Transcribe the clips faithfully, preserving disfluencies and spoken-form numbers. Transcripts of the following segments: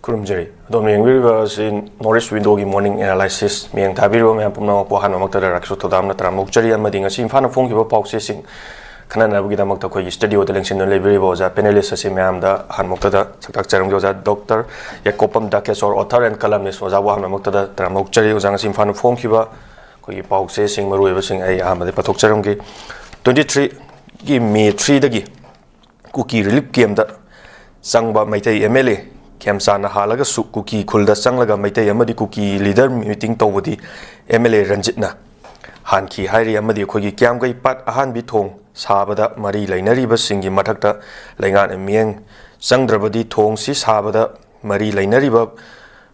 ꯈꯨꯔꯨꯝꯖꯔꯤ꯫ ꯑꯗꯣꯝꯅ ꯌꯦꯡꯕꯤꯔꯤꯕ ꯑꯁꯤ North East Window ꯒꯤ Morning Analysis꯫ ꯃꯤꯠꯌꯦꯡ ꯊꯥꯕꯤꯔꯤꯕ ꯃꯌꯥꯝ ꯄꯨꯝꯅꯃꯛꯄꯨ ꯑꯍꯥꯟꯕꯃꯛꯇꯗ ꯔꯥꯀꯦꯁꯣ ꯊꯧꯗꯥꯝꯅ ꯇꯔꯥꯝꯅ ꯑꯣꯛꯆꯔꯤ, ꯑꯃꯗꯤ ꯉꯁꯤ ꯏꯝꯐꯥꯜꯅ ꯐꯣꯡꯈꯤꯕ ꯄꯥꯎꯆꯦꯁꯤꯡ ꯈꯟꯅꯅꯕꯒꯤꯗꯃꯛꯇ ꯑꯩꯈꯣꯏꯒꯤ studio ꯗ ꯂꯦꯡꯁꯤꯟꯗꯨꯅ ꯂꯩꯕꯤꯔꯤꯕ ꯑꯣꯖꯥ panelist ꯑꯁꯤ ꯃꯌꯥꯝꯗ ꯑꯍꯥꯟꯕꯃꯛꯇꯗ ꯁꯛꯇꯥꯛꯆꯔꯝꯒꯦ꯫ ꯑꯣꯖꯥ ꯗꯣꯛꯇꯔ ꯌꯥꯀꯣꯄꯝ ꯗꯥꯀꯦꯁꯣꯔ, author and columnist, ꯑꯣꯖꯥꯕꯨ ꯑꯍꯥꯟꯕꯃꯛꯇꯗ ꯇꯔꯥꯝꯅ ꯑꯣꯛꯆꯔꯤ꯫ ꯑꯣꯖꯥ, ꯉꯁꯤ ꯏꯝꯐꯥꯜꯅ ꯐꯣꯡꯈꯤꯕ ꯑꯩꯈꯣꯏꯒꯤ ꯄꯥꯎꯆꯦꯁꯤꯡ, ꯃꯔꯨꯑꯣꯏꯕꯁꯤꯡ ꯑꯩ ꯑꯍꯥꯟꯕꯗ ꯄꯥꯊꯣꯛꯆꯔꯝꯒꯦ꯫ Twenty three ꯒꯤ May three ꯗꯒꯤ ꯀꯨꯀꯤ relief camp ꯇ ꯆꯪꯕ ꯃꯩꯇꯩ M L A ꯈꯦꯝꯆꯥꯟꯅ ꯍꯥꯜꯂꯒꯁꯨ ꯀꯨꯀꯤ ꯈꯨꯜꯗ ꯆꯪꯂꯒ ꯃꯩꯇꯩ ꯑꯃꯗꯤ ꯀꯨꯀꯤ leader meeting ꯇꯧꯕꯗꯤ M L A ꯔꯟꯖꯤꯠꯅ ꯍꯥꯟꯈꯤ ꯍꯥꯏꯔꯤ, ꯑꯃꯗꯤ ꯑꯩꯈꯣꯏꯒꯤ ꯀꯤꯌꯥꯝꯒꯩ ꯄꯥꯠ ꯑꯍꯥꯟꯕꯤ ꯊꯣꯡ ꯁꯥꯕꯗ ꯃꯔꯤ ꯂꯩꯅꯔꯤꯕꯁꯤꯡꯒꯤ ꯃꯊꯛꯇ ꯂꯩꯉꯥꯛꯅ ꯃꯤꯠꯌꯦꯡ ꯆꯪꯗ꯭ꯔꯕꯗꯤ ꯊꯣꯡꯁꯤ ꯁꯥꯕꯗ ꯃꯔꯤ ꯂꯩꯅꯔꯤꯕ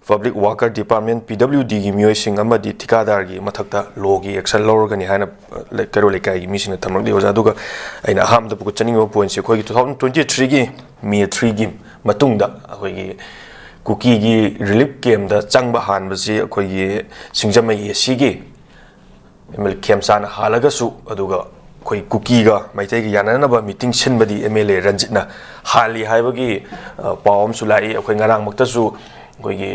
Public Worker Department, P W D ꯒꯤ ꯃꯤꯑꯣꯏꯁꯤꯡ ꯑꯃꯗꯤ ꯊꯤꯀꯥꯗꯥꯔꯒꯤ ꯃꯊꯛꯇ law ꯒꯤ action ꯂꯧꯔꯒꯅꯤ ꯍꯥꯏꯅ, ꯑ, ꯂꯩ-, ꯀꯩꯔꯣꯜ ꯂꯩꯀꯥꯏꯒꯤ ꯃꯤꯁꯤꯡꯅ ꯊꯝꯂꯛꯂꯤ, ꯑꯣꯖꯥ꯫ ꯑꯗꯨꯒ ꯑꯩꯅ ꯑꯍꯥꯟꯕꯗ ꯄꯨꯈꯠꯆꯅꯤꯡꯉꯤꯕ point ꯁꯦ, ꯑꯩꯈꯣꯏꯒꯤ two thousand twenty three ꯒꯤ May three ꯒꯤ ꯃꯇꯨꯡꯗ ꯑꯩꯈꯣꯏꯒꯤ ꯀꯨꯀꯤꯒꯤ relief camp ꯇ ꯆꯪꯕ ꯍꯥꯟꯕꯁꯤ ꯑꯩꯈꯣꯏꯒꯤ ꯁꯤꯡꯖꯃꯩ A C ꯒꯤ M L A ꯈꯦꯝꯆꯥꯟꯅ ꯍꯥꯜꯂꯒꯁꯨ, ꯑꯗꯨꯒ ꯑꯩꯈꯣꯏ ꯀꯨꯀꯤꯒ ꯃꯩꯇꯩꯒ ꯌꯥꯅꯅꯕ meeting ꯁꯤꯟꯕꯗꯤ M L A ꯔꯟꯖꯤꯠꯅ ꯍꯥꯜꯂꯤ ꯍꯥꯏꯕꯒꯤ, ꯑ, ꯄꯥꯎ ꯑꯃꯁꯨ ꯂꯥꯛꯏ꯫ ꯑꯩꯈꯣꯏ ꯉꯔꯥꯡꯃꯛꯇꯁꯨ ꯑꯩꯈꯣꯏꯒꯤ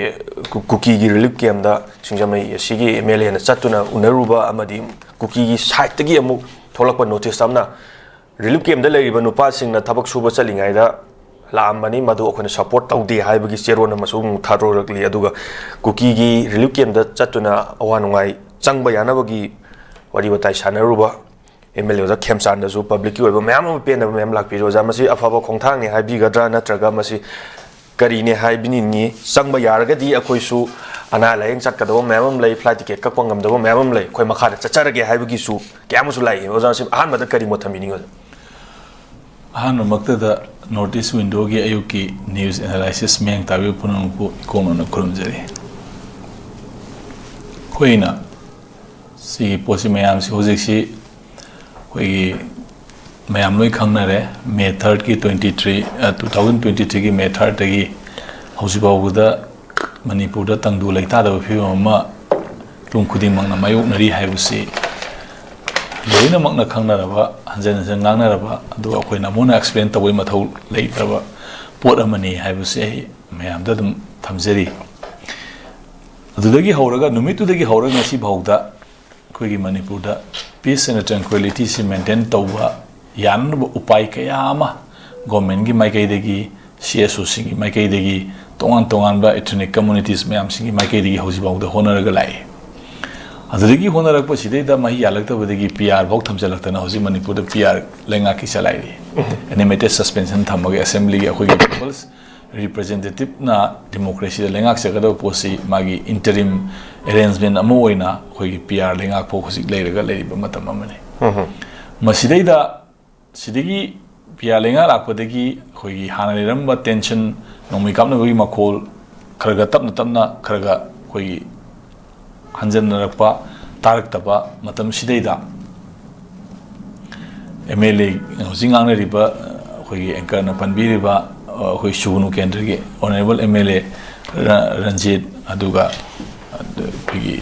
ꯀꯨ-, ꯀꯨꯀꯤꯒꯤ relief camp ꯇ ꯁꯤꯡꯖꯃꯩ ꯑꯁꯤꯒꯤ M L A ꯅ ꯆꯠꯇꯨꯅ ꯎꯅꯔꯨꯕ ꯑꯃꯗꯤ ꯀꯨꯀꯤꯒꯤ side ꯇꯒꯤ ꯑꯃꯨꯛ ꯊꯣꯛꯂꯛꯄ notice ꯑꯃꯅ relief camp ꯇ ꯂꯩꯔꯤꯕ ꯅꯨꯄꯥꯁꯤꯡꯅ ꯊꯕꯛ ꯁꯨꯕ ꯆꯠꯂꯤꯉꯩꯗ ꯂꯥꯛꯑꯝꯕꯅꯤ, ꯃꯗꯨ ꯑꯩꯈꯣꯏꯅ support ꯇꯧꯗꯦ ꯍꯥꯏꯕꯒꯤ ꯆꯦꯔꯣꯜ ꯑꯃꯁꯨ ꯑꯃꯨꯛ ꯊꯥꯗꯣꯔꯛꯂꯤ꯫ ꯑꯗꯨꯒ ꯀꯨꯀꯤꯒꯤ relief camp ꯇ ꯆꯠꯇꯨꯅ ꯑꯋꯥ ꯅꯨꯡꯉꯥꯏ ꯆꯪꯕ ꯌꯥꯅꯕꯒꯤ ꯋꯥꯔꯤ ꯋꯥꯇꯥꯏ ꯁꯥꯟꯅꯔꯨꯕ M L A ꯑꯣꯖꯥ ꯈꯦꯝꯆꯥꯟꯗꯁꯨ public ꯀꯤ ꯑꯣꯏꯕ ꯃꯌꯥꯝ ꯑꯃ, ꯄꯦꯟꯗꯕ ꯃꯌꯥꯝ ꯂꯥꯛꯄꯤꯔꯤ꯫ ꯑꯣꯖꯥ, ꯃꯁꯤ ꯑꯐꯕ ꯈꯣꯡꯊꯥꯡꯅꯤ ꯍꯥꯏꯕꯤꯒꯗ꯭ꯔꯥ, ꯅꯠꯇ꯭ꯔꯒ ꯃꯁꯤ ꯀꯔꯤꯅꯦ ꯍꯥꯏꯕꯤꯅꯤꯡꯉꯤ? ꯆꯪꯕ ꯌꯥꯔꯒꯗꯤ ꯑꯩꯈꯣꯏꯁꯨ ꯑꯅꯥ ꯂꯥꯏꯌꯦꯡ ꯆꯠꯀꯗꯕ ꯃꯌꯥꯝ ꯑꯃ ꯂꯩ, flight ticket ꯀꯛꯄ ꯉꯝꯗꯕ ꯃꯌꯥꯝ ꯑꯃ ꯂꯩ, ꯑꯩꯈꯣꯏ ꯃꯈꯥꯗ ꯆꯠꯆꯔꯒꯦ ꯍꯥꯏꯕꯒꯤꯁꯨ ꯀꯌꯥ ꯑꯃꯁꯨ ꯂꯥꯛꯏ꯫ ꯑꯣꯖꯥ, ꯁꯤ ꯑꯍꯥꯟꯕꯗ ꯀꯔꯤ ꯃꯣꯠ ꯊꯝꯕꯤꯅꯤꯡꯉꯤ, ꯑꯣꯖꯥ? ꯑꯍꯥꯟꯕꯃꯛꯇꯗ North East Window ꯒꯤ ꯑꯌꯨꯛꯀꯤ news analysis ꯃꯤꯠꯌꯦꯡ ꯇꯥꯕꯤꯕ ꯄꯨꯝꯅꯃꯛꯄꯨ ꯏꯀꯣꯛꯅꯅ ꯈꯨꯔꯨꯝꯖꯔꯤ꯫ ꯑꯩꯈꯣꯏꯅ ꯁꯤꯒꯤ ꯄꯣꯠꯁꯤ, ꯃꯌꯥꯝꯁꯤ ꯍꯧꯖꯤꯛꯁꯤ ꯑꯩꯈꯣꯏꯒꯤ ꯃꯌꯥꯝ ꯂꯣꯏ ꯈꯪꯅꯔꯦ, May third ꯀꯤ twenty three, ꯑ, two thousand twenty three ꯒꯤ May third ꯇꯒꯤ ꯍꯧꯖꯤꯛ ꯐꯥꯎꯕꯗ ꯃꯅꯤꯄꯨꯔꯗ ꯇꯪꯗꯨ ꯂꯩꯇꯥꯗꯕ ꯐꯤꯕꯝ ꯑꯃ ꯃꯤꯄꯨꯝ ꯈꯨꯗꯤꯡꯃꯛꯅ ꯃꯥꯌꯣꯛꯅꯔꯤ ꯍꯥꯏꯕꯁꯤ ꯂꯣꯏꯅꯃꯛꯅ ꯈꯪꯅꯔꯕ, ꯍꯟꯖꯤꯟ ꯍꯟꯖꯤꯟ ꯉꯥꯡꯅꯔꯕ, ꯑꯗꯨꯒ ꯑꯩꯈꯣꯏꯅ ꯑꯃꯨꯛ ꯍꯟꯅ explain ꯇꯧꯕꯒꯤ ꯃꯊꯧ ꯂꯩꯇ꯭ꯔꯕ ꯄꯣꯠ ꯑꯃꯅꯤ ꯍꯥꯏꯕꯁꯦ ꯑꯩ ꯃꯌꯥꯝꯗ ꯑꯗꯨꯝ ꯊꯝꯖꯔꯤ꯫ ꯑꯗꯨꯗꯒꯤ ꯍꯧꯔꯒ, ꯅꯨꯃꯤꯠꯇꯨꯗꯒꯤ ꯍꯧꯔꯒ ꯉꯁꯤ ꯐꯥꯎꯗ ꯑꯩꯈꯣꯏꯒꯤ ꯃꯅꯤꯄꯨꯔꯗ peace and tranquility ꯁꯤ maintain ꯇꯧꯕ ꯌꯥꯅꯅꯕ ꯎꯄꯥꯏ ꯀꯌꯥ ꯑꯃ government ꯀꯤ ꯃꯥꯏꯀꯩꯗꯒꯤ, C S O ꯁꯤꯡꯒꯤ ꯃꯥꯏꯀꯩꯗꯒꯤ, ꯇꯣꯉꯥꯟ ꯇꯣꯉꯥꯟꯕ ethnic communities ꯃꯌꯥꯝꯁꯤꯡꯒꯤ ꯃꯥꯏꯀꯩꯗꯒꯤ ꯍꯧꯖꯤꯛꯐꯥꯎꯗ ꯍꯣꯠꯅꯔꯒ ꯂꯥꯛꯏ꯫ ꯑꯗꯨꯗꯒꯤ ꯍꯣꯠꯅꯔꯛꯄꯁꯤꯗꯩꯗ ꯃꯍꯩ ꯌꯥꯜꯂꯛꯇꯕꯗꯒꯤ P R ꯐꯥꯎ ꯊꯝꯖꯤꯜꯂꯛꯇꯅ ꯍꯧꯖꯤꯛ ꯃꯅꯤꯄꯨꯔꯗ P R ꯂꯩꯉꯥꯛꯀꯤ ꯆꯂꯥꯏꯔꯤ꯫ Animated suspension ꯊꯝꯃꯒ assembly ꯒꯤ ꯑꯩꯈꯣꯏꯒꯤ people's representative ꯅ democracy ꯗ ꯂꯩꯉꯥꯛꯆꯒꯗꯕ ꯄꯣꯠꯁꯤ ꯃꯥꯒꯤ interim arrangement ꯑꯃ ꯑꯣꯏꯅ ꯑꯩꯈꯣꯏꯒꯤ P R ꯂꯩꯉꯥꯛ ꯐꯥꯎ ꯍꯧꯖꯤꯛ ꯂꯩꯔꯒ ꯂꯩꯔꯤꯕ ꯃꯇꯝ ꯑꯃꯅꯤ꯫ ꯃꯁꯤꯗꯩꯗ, ꯁꯤꯗꯒꯤ P R ꯂꯩꯉꯥꯛ ꯂꯥꯛꯄꯗꯒꯤ ꯑꯩꯈꯣꯏꯒꯤ ꯍꯥꯟꯅ ꯂꯩꯔꯝꯕ tension, ꯅꯣꯡꯃꯩ ꯀꯥꯞꯅꯕꯒꯤ ꯃꯈꯣꯜ ꯈꯔ ꯈꯔ ꯇꯞꯅ ꯇꯞꯅ ꯈꯔ ꯈꯔ ꯑꯩꯈꯣꯏꯒꯤ ꯍꯟꯖꯟꯅꯔꯛꯄ, ꯇꯥꯔꯛꯇꯕ ꯃꯇꯝꯁꯤꯗꯩꯗ M L A ꯍꯧꯖꯤꯛ ꯉꯥꯡꯅꯔꯤꯕ, ꯑꯩꯈꯣꯏꯒꯤ anchor ꯅ ꯄꯟꯕꯤꯔꯤꯕ, ꯑꯩꯈꯣꯏ ꯁꯨꯒꯅꯨ ꯀꯦꯟꯗ꯭ꯔꯒꯤ honourable M L A ꯔ-, ꯔꯟꯖꯤꯠ, ꯑꯗꯨꯒ ꯑꯩꯈꯣꯏꯒꯤ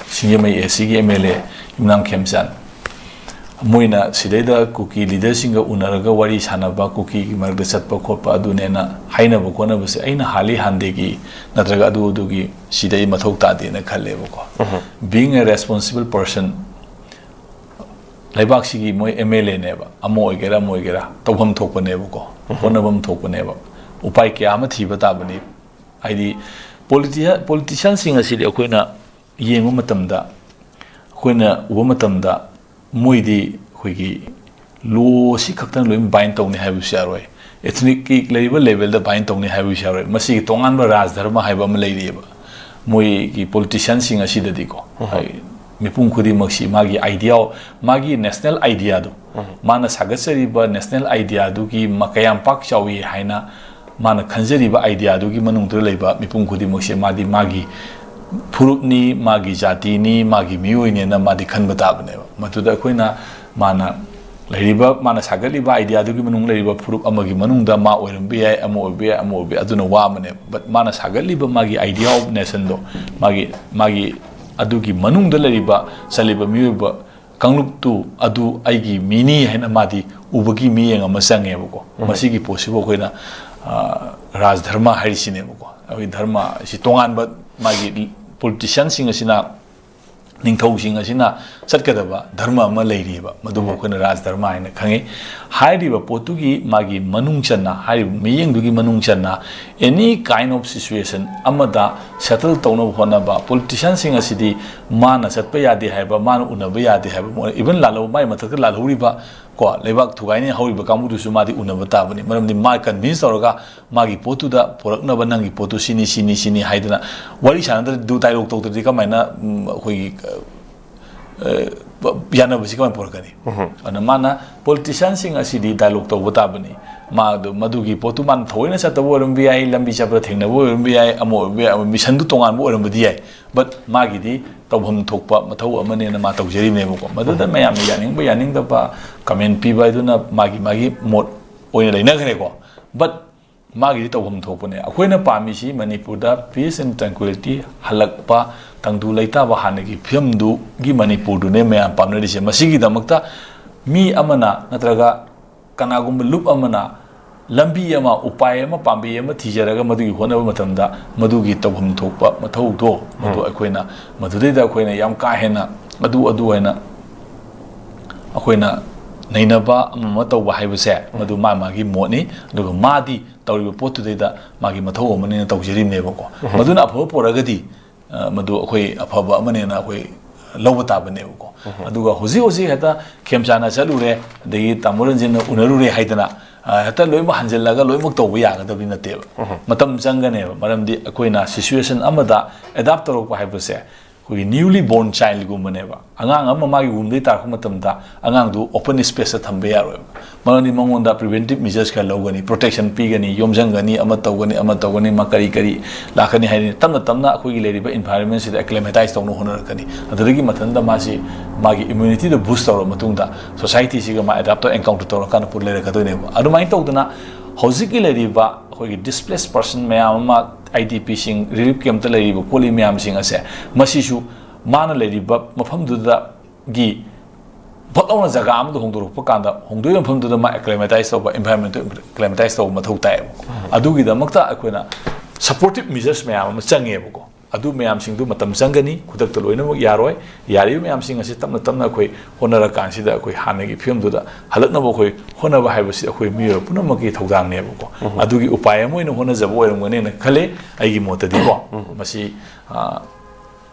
ꯁꯤꯡꯖꯃꯩ A C ꯒꯤ M L A ꯌꯨꯝꯅꯥꯝ ꯈꯦꯝꯆꯥꯟ, ꯃꯣꯏꯅ ꯁꯤꯗꯩꯗ ꯀꯨꯀꯤ leader ꯁꯤꯡꯒ ꯎꯅꯔꯒ ꯋꯥꯔꯤ ꯁꯥꯟꯅꯕ, ꯀꯨꯀꯤꯒꯤ ꯃꯔꯛꯇ ꯆꯠꯄ ꯈꯣꯠꯄ ꯑꯗꯨꯅꯦꯅ ꯍꯥꯏꯅꯕ ꯈꯣꯠꯅꯕꯁꯦ ꯑꯩꯅ ꯍꯥꯜꯂꯤ ꯍꯥꯟꯗꯦꯒꯤ ꯅꯠꯇ꯭ꯔꯒ ꯑꯗꯨ ꯑꯗꯨꯒꯤ ꯁꯤꯗꯩ ꯃꯊꯧ ꯇꯥꯗꯦꯅ ꯈꯜꯂꯦꯕꯀꯣ꯫ Being a responsible person, ꯂꯩꯕꯥꯛꯁꯤꯒꯤ ꯃꯣꯏ M L A ꯅꯦꯕ, ꯑꯃ ꯑꯣꯏꯒꯦꯔꯥ ꯑꯃ ꯑꯣꯏꯒꯦꯔꯥ ꯇꯧꯐꯝ ꯊꯣꯛꯄꯅꯦꯕꯀꯣ, ꯍꯣꯠꯅꯐꯝ ꯊꯣꯛꯄꯅꯦꯕ, ꯎꯄꯥꯏ ꯀꯌꯥ ꯑꯃ ꯊꯤꯕ ꯇꯥꯕꯅꯤ꯫ ꯍꯥꯏꯗꯤ politician, politician ꯁꯤꯡ ꯑꯁꯤꯗꯤ ꯑꯩꯈꯣꯏꯅ ꯌꯦꯡꯕ ꯃꯇꯝꯗ, ꯑꯩꯈꯣꯏꯅ ꯎꯕ ꯃꯇꯝꯗ ꯃꯣꯏꯗꯤ ꯑꯩꯈꯣꯏꯒꯤ law ꯁꯤ ꯈꯛꯇꯅ ꯂꯣꯏ bind ꯇꯧꯅꯤ ꯍꯥꯏꯕꯁꯨ ꯌꯥꯔꯣꯏ, ethnic ꯀꯤ ꯂꯩꯔꯤꯕ level ꯗ bind ꯇꯧꯅꯤ ꯍꯥꯏꯕꯁꯨ ꯌꯥꯔꯣꯏ꯫ ꯃꯁꯤꯒꯤ ꯇꯣꯉꯥꯟꯕ ꯔꯥꯖ ꯙꯔꯃ ꯍꯥꯏꯕ ꯑꯃ ꯂꯩꯔꯤꯑꯕ꯫ ꯃꯣꯏꯒꯤ politician ꯁꯤꯡ ꯑꯁꯤꯗꯗꯤꯀꯣ, ꯎꯝ꯫ ꯍꯥꯏ-, ꯃꯤꯄꯨꯝ ꯈꯨꯗꯤꯡꯃꯛꯁꯤ ꯃꯥꯒꯤ idea, ꯃꯥꯒꯤ national idea ꯗꯣ, ꯎꯝ꯫ ꯃꯥꯅ ꯁꯥꯒꯠꯆꯔꯤꯕ national idea ꯗꯨꯒꯤ ꯃ-, ꯀꯌꯥꯝ ꯄꯥꯛ ꯆꯥꯎꯏ ꯍꯥꯏꯅ ꯃꯥꯅ ꯈꯟꯖꯔꯤꯕ idea ꯗꯨꯒꯤ ꯃꯅꯨꯡꯗ ꯂꯩꯕ ꯃꯤꯄꯨꯝ ꯈꯨꯗꯤꯡꯃꯛꯁꯦ ꯃꯥꯗꯤ ꯃꯥꯒꯤ ꯐꯨꯔꯨꯞꯅꯤ, ꯃꯥꯒꯤ ꯖꯥꯇꯤꯅꯤ, ꯃꯥꯒꯤ ꯃꯤꯑꯣꯏꯅꯦꯅ ꯃꯥꯗꯤ ꯈꯟꯕ ꯇꯥꯕꯅꯦꯕ꯫ ꯃꯗꯨꯗ ꯑꯩꯈꯣꯏꯅ ꯃꯥꯅ ꯂꯩꯔꯤꯕ, ꯃꯥꯅ ꯁꯥꯒꯠꯂꯤꯕ idea ꯗꯨꯒꯤ ꯃꯅꯨꯡ ꯂꯩꯔꯤꯕ ꯐꯨꯔꯨꯞ ꯑꯃꯒꯤ ꯃꯅꯨꯡꯗ ꯃꯥ ꯑꯣꯏꯔꯝꯕ ꯌꯥꯏ, ꯑꯃ ꯑꯣꯏꯕ ꯌꯥꯏ, ꯑꯃ ꯑꯣꯏꯕ ꯌꯥꯏ, ꯑꯗꯨꯅ ꯋꯥ ꯑꯃꯅꯦꯕ꯫ But ꯃꯥꯅ ꯁꯥꯒꯠꯂꯤꯕ ꯃꯥꯒꯤ idea of nation ꯗꯣ, ꯃꯥꯒꯤ, ꯃꯥꯒꯤ ꯑꯗꯨꯒꯤ ꯃꯅꯨꯡꯗ ꯂꯩꯔꯤꯕ, ꯆꯜꯂꯤꯕ ꯃꯤꯑꯣꯏꯕ ꯀꯥꯡꯂꯨꯞꯇꯨ ꯑꯗꯨ ꯑꯩꯒꯤ ꯃꯤꯅꯤ ꯍꯥꯏꯅ ꯃꯥꯗꯤ ꯎꯕꯒꯤ ꯃꯤꯠꯌꯦꯡ ꯑꯃ ꯆꯪꯉꯦꯕꯀꯣ꯫ ꯃꯁꯤꯒꯤ ꯄꯣꯠꯁꯤꯕꯨ ꯑꯩꯈꯣꯏꯅ, ꯑ, ꯔꯥꯖ ꯙꯔꯃ ꯍꯥꯏꯔꯤꯁꯤꯅꯦꯕꯀꯣ꯫ ꯑꯩꯈꯣꯏ ꯙꯔꯃ ꯑꯁꯤ ꯇꯣꯉꯥꯟꯕ, ꯃꯥꯒꯤ politicianꯁꯤꯡ ꯑꯁꯤꯅ ꯅꯤꯡꯊꯧꯁꯤꯡ ꯑꯁꯤꯅ ꯆꯠꯀꯗꯕ ꯙꯔꯃ ꯑꯃ ꯂꯩꯔꯤꯑꯕ, ꯃꯗꯨꯕꯨ ꯑꯩꯈꯣꯏꯅ ꯔꯥꯖ ꯙꯔꯃ ꯍꯥꯏꯅ ꯈꯪꯉꯤ꯫ ꯍꯥꯏꯔꯤꯕ ꯄꯣꯠꯇꯨꯒꯤ ꯃꯥꯒꯤ ꯃꯅꯨꯡ ꯆꯟꯅ, ꯍꯥꯏꯔꯤꯕ ꯃꯤꯠꯌꯦꯡꯗꯨꯒꯤ ꯃꯅꯨꯡ ꯆꯟꯅ, any kind of situation ꯑꯃꯗ settle ꯇꯧꯅꯕ ꯍꯣꯠꯅꯕ, politicianꯁꯤꯡ ꯑꯁꯤꯗꯤ ꯃꯥꯅ ꯆꯠꯄ ꯌꯥꯗꯦ ꯍꯥꯏꯕ, ꯃꯥꯅ ꯎꯅꯕ ꯌꯥꯗꯦ ꯍꯥꯏꯕ, even ꯂꯥꯜꯍꯧ-, ꯃꯥꯏ ꯃꯊꯛꯇ ꯂꯥꯜꯍꯧꯔꯤꯕ ꯀꯣ, ꯂꯩꯕꯥꯛ ꯊꯨꯒꯥꯏꯅꯤ ꯍꯧꯔꯤꯕ ꯀꯥꯡꯕꯨꯗꯨꯁꯨ ꯃꯥꯗꯤ ꯎꯅꯕ ꯇꯥꯕꯅꯤ꯫ ꯃꯔꯝꯗꯤ ꯃꯥ convince ꯇꯧꯔꯒ ꯃꯥꯒꯤ ꯄꯣꯠꯇꯨꯗ ꯄꯨꯔꯛꯅꯕ, ꯅꯪꯒꯤ ꯄꯣꯠꯇꯨ ꯁꯤꯅꯤ, ꯁꯤꯅꯤ, ꯁꯤꯅꯤ ꯍꯥꯏꯗꯅ ꯋꯥꯔꯤ ꯁꯥꯟꯅꯗ꯭ꯔꯗꯤ, ꯗꯨ dialogue ꯇꯧꯗ꯭ꯔꯗꯤ ꯀꯃꯥꯏꯅ, ꯎꯝ, ꯑꯩꯈꯣꯏꯒꯤ, ꯑ, ꯑ, ꯌꯥꯅꯕꯁꯤ ꯀꯃꯥꯏꯅ ꯄꯨꯔꯛꯀꯅꯤ? ꯑꯗꯨꯅ ꯃꯥꯅ politicianꯁꯤꯡ ꯑꯁꯤꯗꯤ dialogue ꯇꯧꯕ ꯇꯥꯕꯅꯤ꯫ ꯃꯥꯗꯨ, ꯃꯗꯨꯒꯤ ꯄꯣꯠꯇꯨ ꯃꯥꯅ ꯊꯑꯣꯏꯅ ꯆꯠꯇꯕ ꯑꯣꯏꯔꯝꯕ ꯌꯥꯏ, ꯂꯝꯕꯤ ꯆꯠꯄꯗ ꯊꯦꯡꯅꯕ ꯑꯣꯏꯔꯝꯕ ꯌꯥꯏ, ꯑꯃ ꯑꯣꯏꯔꯝꯕ ꯌꯥꯏ, ꯃꯤꯁꯟꯗꯨ ꯇꯣꯉꯥꯟꯕ ꯑꯣꯏꯔꯝꯕꯗꯤ ꯌꯥꯏ, but ꯃꯥꯒꯤꯗꯤ ꯇꯧꯐꯝ ꯊꯣꯛꯄ ꯃꯊꯧ ꯑꯃꯅꯦꯅ ꯃꯥ ꯇꯧꯖꯔꯤꯕꯅꯦꯕꯀꯣ꯫ ꯃꯗꯨꯗ ꯃꯌꯥꯝꯅ ꯌꯥꯅꯤꯡꯕ ꯌꯥꯅꯤꯡꯗꯕ comment ꯄꯤꯕ ꯍꯥꯏꯗꯨꯅ ꯃꯥꯒꯤ ꯃꯥꯒꯤ ꯃꯣꯠ ꯑꯣꯏꯅ ꯂꯩꯅꯈ꯭ꯔꯦꯀꯣ꯫ But ꯃꯥꯒꯤꯗꯤ ꯇꯧꯐꯝ ꯊꯣꯛꯄꯅꯦ꯫ ꯑꯩꯈꯣꯏꯅ ꯄꯥꯝꯃꯤꯁꯤ ꯃꯅꯤꯄꯨꯔꯗ peace and tranquility ꯍꯜꯂꯛꯄ, ꯇꯪꯗꯨ ꯂꯩꯇꯥꯕ ꯍꯥꯟꯅꯒꯤ ꯐꯤꯕꯝꯗꯨꯒꯤ ꯃꯅꯤꯄꯨꯔꯗꯨꯅꯦ ꯃꯌꯥꯝ ꯄꯥꯝꯅꯔꯤꯁꯦ꯫ ꯃꯁꯤꯒꯤꯗꯃꯛꯇ ꯃꯤ ꯑꯃꯅ ꯅꯠꯇ꯭ꯔꯒ ꯀꯅꯥꯒꯨꯝꯕ ꯂꯨꯞ ꯑꯃꯅ ꯂꯝꯕꯤ ꯑꯃ, ꯎꯄꯥꯏ ꯑꯃ, ꯄꯥꯝꯕꯩ ꯑꯃ ꯊꯤꯖꯔꯒ ꯃꯗꯨꯒꯤ ꯍꯣꯠꯅꯕ ꯃꯇꯝꯗ ꯃꯗꯨꯒꯤ ꯇꯧꯐꯝ ꯊꯣꯛꯄ ꯃꯊꯧꯗꯣ ꯃꯗꯨ ꯑꯩꯈꯣꯏꯅ, ꯃꯗꯨꯗꯩꯗ ꯑꯩꯈꯣꯏꯅ ꯌꯥꯝ ꯀꯥ ꯍꯦꯟꯅ ꯑꯗꯨ, ꯑꯗꯨ ꯍꯥꯏꯅ ꯑꯩꯈꯣꯏꯅ ꯅꯩꯅꯕ ꯑꯃ ꯑꯃ ꯇꯧꯕ ꯍꯥꯏꯕꯁꯦ ꯃꯗꯨ ꯃꯥ ꯃꯥꯒꯤ ꯃꯣꯠꯅꯤ꯫ ꯑꯗꯨꯒ ꯃꯥꯗꯤ ꯇꯧꯔꯤꯕ ꯄꯣꯠꯇꯨꯗꯩꯗ ꯃꯥꯒꯤ ꯃꯊꯧ ꯑꯃꯅꯤꯅ ꯇꯧꯖꯔꯤꯕꯅꯦꯕꯀꯣ꯫ ꯃꯗꯨꯅ ꯑꯐꯕ ꯄꯨꯔꯛꯑꯒꯗꯤ, ꯑ, ꯃꯗꯨ ꯑꯩꯈꯣꯏ ꯑꯐꯕ ꯑꯃꯅꯦꯅ ꯑꯩꯈꯣꯏ ꯂꯧꯕ ꯇꯥꯕꯅꯦꯕꯀꯣ꯫ ꯑꯗꯨꯒ ꯍꯧꯖꯤꯛ ꯍꯧꯖꯤꯛ ꯍꯦꯛꯇ ꯈꯦꯝꯆꯥꯟꯅ ꯆꯠꯂꯨꯔꯦ, ꯑꯗꯒꯤ ꯇꯥꯃꯣ ꯔꯟꯖꯟꯅ ꯎꯅꯔꯨꯔꯦ ꯍꯥꯏꯗꯅ, ꯑ, ꯍꯦꯛꯇ ꯂꯣꯏꯅꯃꯛ ꯍꯟꯖꯤꯜꯂꯒ ꯂꯣꯏꯅꯃꯛ ꯇꯧꯕ ꯌꯥꯒꯗꯕꯗꯤ ꯅꯠꯇꯦꯕ꯫ ꯃꯇꯝ ꯆꯪꯒꯅꯦꯕ, ꯃꯔꯝꯗꯤ ꯑꯩꯈꯣꯏꯅ situation ꯑꯃꯗ adapt ꯇꯧꯔꯛꯄ ꯍꯥꯏꯕꯁꯦ ꯑꯩꯈꯣꯏꯒꯤ newly born childꯒꯨꯝꯕꯅꯦꯕ꯫ ꯑꯉꯥꯡ ꯑꯃ ꯃꯥꯒꯤ womb ꯗꯒꯤ ꯇꯥꯔꯛꯄ ꯃꯇꯝꯗ ꯑꯉꯥꯡꯗꯨ open space ꯇ ꯊꯝꯕ ꯌꯥꯔꯣꯏꯕ꯫ ꯃꯔꯝꯗꯤ ꯃꯉꯣꯟꯗ preventive measures ꯈꯔ ꯂꯧꯒꯅꯤ, protection ꯄꯤꯒꯅꯤ, ꯌꯣꯝꯁꯤꯟꯒꯅꯤ, ꯑꯃ ꯇꯧꯒꯅꯤ, ꯑꯃ ꯇꯧꯒꯅꯤ, ꯃꯥ ꯀꯔꯤ ꯀꯔꯤ ꯂꯥꯛꯀꯅꯤ ꯍꯥꯏꯗꯤ ꯇꯞꯅ ꯇꯞꯅ ꯑꯩꯈꯣꯏꯒꯤ ꯂꯩꯔꯤꯕ environment ꯁꯤꯗ acclimatise ꯇꯧꯅꯕ ꯍꯣꯠꯅꯔꯛꯀꯅꯤ꯫ ꯑꯗꯨꯗꯒꯤ ꯃꯊꯟꯇ ꯃꯥꯁꯤ ꯃꯥꯒꯤ immunity ꯗ boost ꯇꯧꯔꯕ ꯃꯇꯨꯡꯗ society ꯁꯤꯒ ꯃꯥ adapt ꯇꯧꯔ encounter ꯇꯧꯔꯀꯥꯟꯗ ꯄꯨ-, ꯂꯩꯔꯛꯀꯗꯣꯏꯅꯦꯕ꯫ ꯑꯗꯨꯃꯥꯏꯅ ꯇꯧꯗꯅ ꯍꯧꯖꯤꯛꯀꯤ ꯂꯩꯔꯤꯕ ꯑꯩꯈꯣꯏꯒꯤ displaced person ꯃꯌꯥꯝ ꯑꯃ, I D P ꯁꯤꯡ, relief camp ꯇ ꯂꯩꯔꯤꯕ ꯈꯣꯠꯂꯤ ꯃꯌꯥꯝꯁꯤꯡ ꯑꯁꯦ, ꯃꯁꯤꯁꯨ ꯃꯥꯅ ꯂꯩꯔꯤꯕ ꯃꯐꯝꯗꯨꯗꯒꯤ ꯚꯛ ꯂꯥꯎꯅ ꯖꯒꯥ ꯑꯃꯗ ꯍꯣꯡꯗꯣꯔꯛꯄ ꯀꯥꯟꯗ, ꯍꯣꯡꯗꯣꯛꯏꯕ ꯃꯐꯝꯗꯨꯗ ꯃꯥ ꯑꯦꯀ꯭ꯂꯦꯃꯦꯇꯥꯏꯁ ꯇꯧꯕ, ꯏꯟꯚꯥꯏꯔꯣꯟꯃꯦꯟꯇꯣ ꯑꯦꯀ꯭ꯂꯦꯃꯦꯇꯥꯏꯁ ꯇꯧꯕ ꯃꯊꯧ ꯇꯥꯏꯌꯦꯕꯀꯣ꯫ ꯑꯗꯨꯒꯤꯗꯃꯛꯇ ꯑꯩꯈꯣꯏꯅ ꯁꯄꯣꯔꯇꯤꯞ ꯃꯦꯖꯔꯁ ꯃꯌꯥꯝ ꯑꯃ ꯆꯪꯉꯦꯕꯀꯣ꯫ ꯑꯗꯨ ꯃꯌꯥꯝꯁꯤꯡꯗꯨ ꯃꯇꯝ ꯆꯪꯒꯅꯤ, ꯈꯨꯗꯛꯇ ꯂꯣꯏꯅꯃꯛ ꯌꯥꯔꯣꯏ꯫ ꯌꯥꯔꯤꯕ ꯃꯌꯥꯝꯁꯤꯡ ꯑꯁꯤ ꯇꯞꯅ ꯇꯞꯅ ꯑꯩꯈꯣꯏ ꯍꯣꯠꯅꯔꯀꯥꯟꯁꯤꯗ ꯑꯩꯈꯣꯏ ꯍꯥꯟꯅꯒꯤ ꯐꯤꯕꯝꯗꯨꯗ ꯍꯜꯂꯛꯅꯕ ꯑꯩꯈꯣꯏ ꯍꯣꯠꯅꯕ ꯍꯥꯏꯕꯁꯤ ꯑꯩꯈꯣꯏ ꯃꯤꯑꯣꯏꯕ ꯄꯨꯝꯅꯃꯛꯀꯤ ꯊꯧꯗꯥꯡꯅꯦꯕꯀꯣ꯫ ꯑꯗꯨꯒꯤ ꯎꯄꯥꯏ ꯑꯃ ꯑꯣꯏꯅ ꯍꯣꯠꯅꯖꯕ ꯑꯣꯏꯔꯝꯒꯅꯦꯅ ꯈꯜꯂꯦ, ꯑꯩꯒꯤ ꯃꯣꯠꯇꯗꯤꯀꯣ꯫ ꯃꯁꯤ, ꯑ,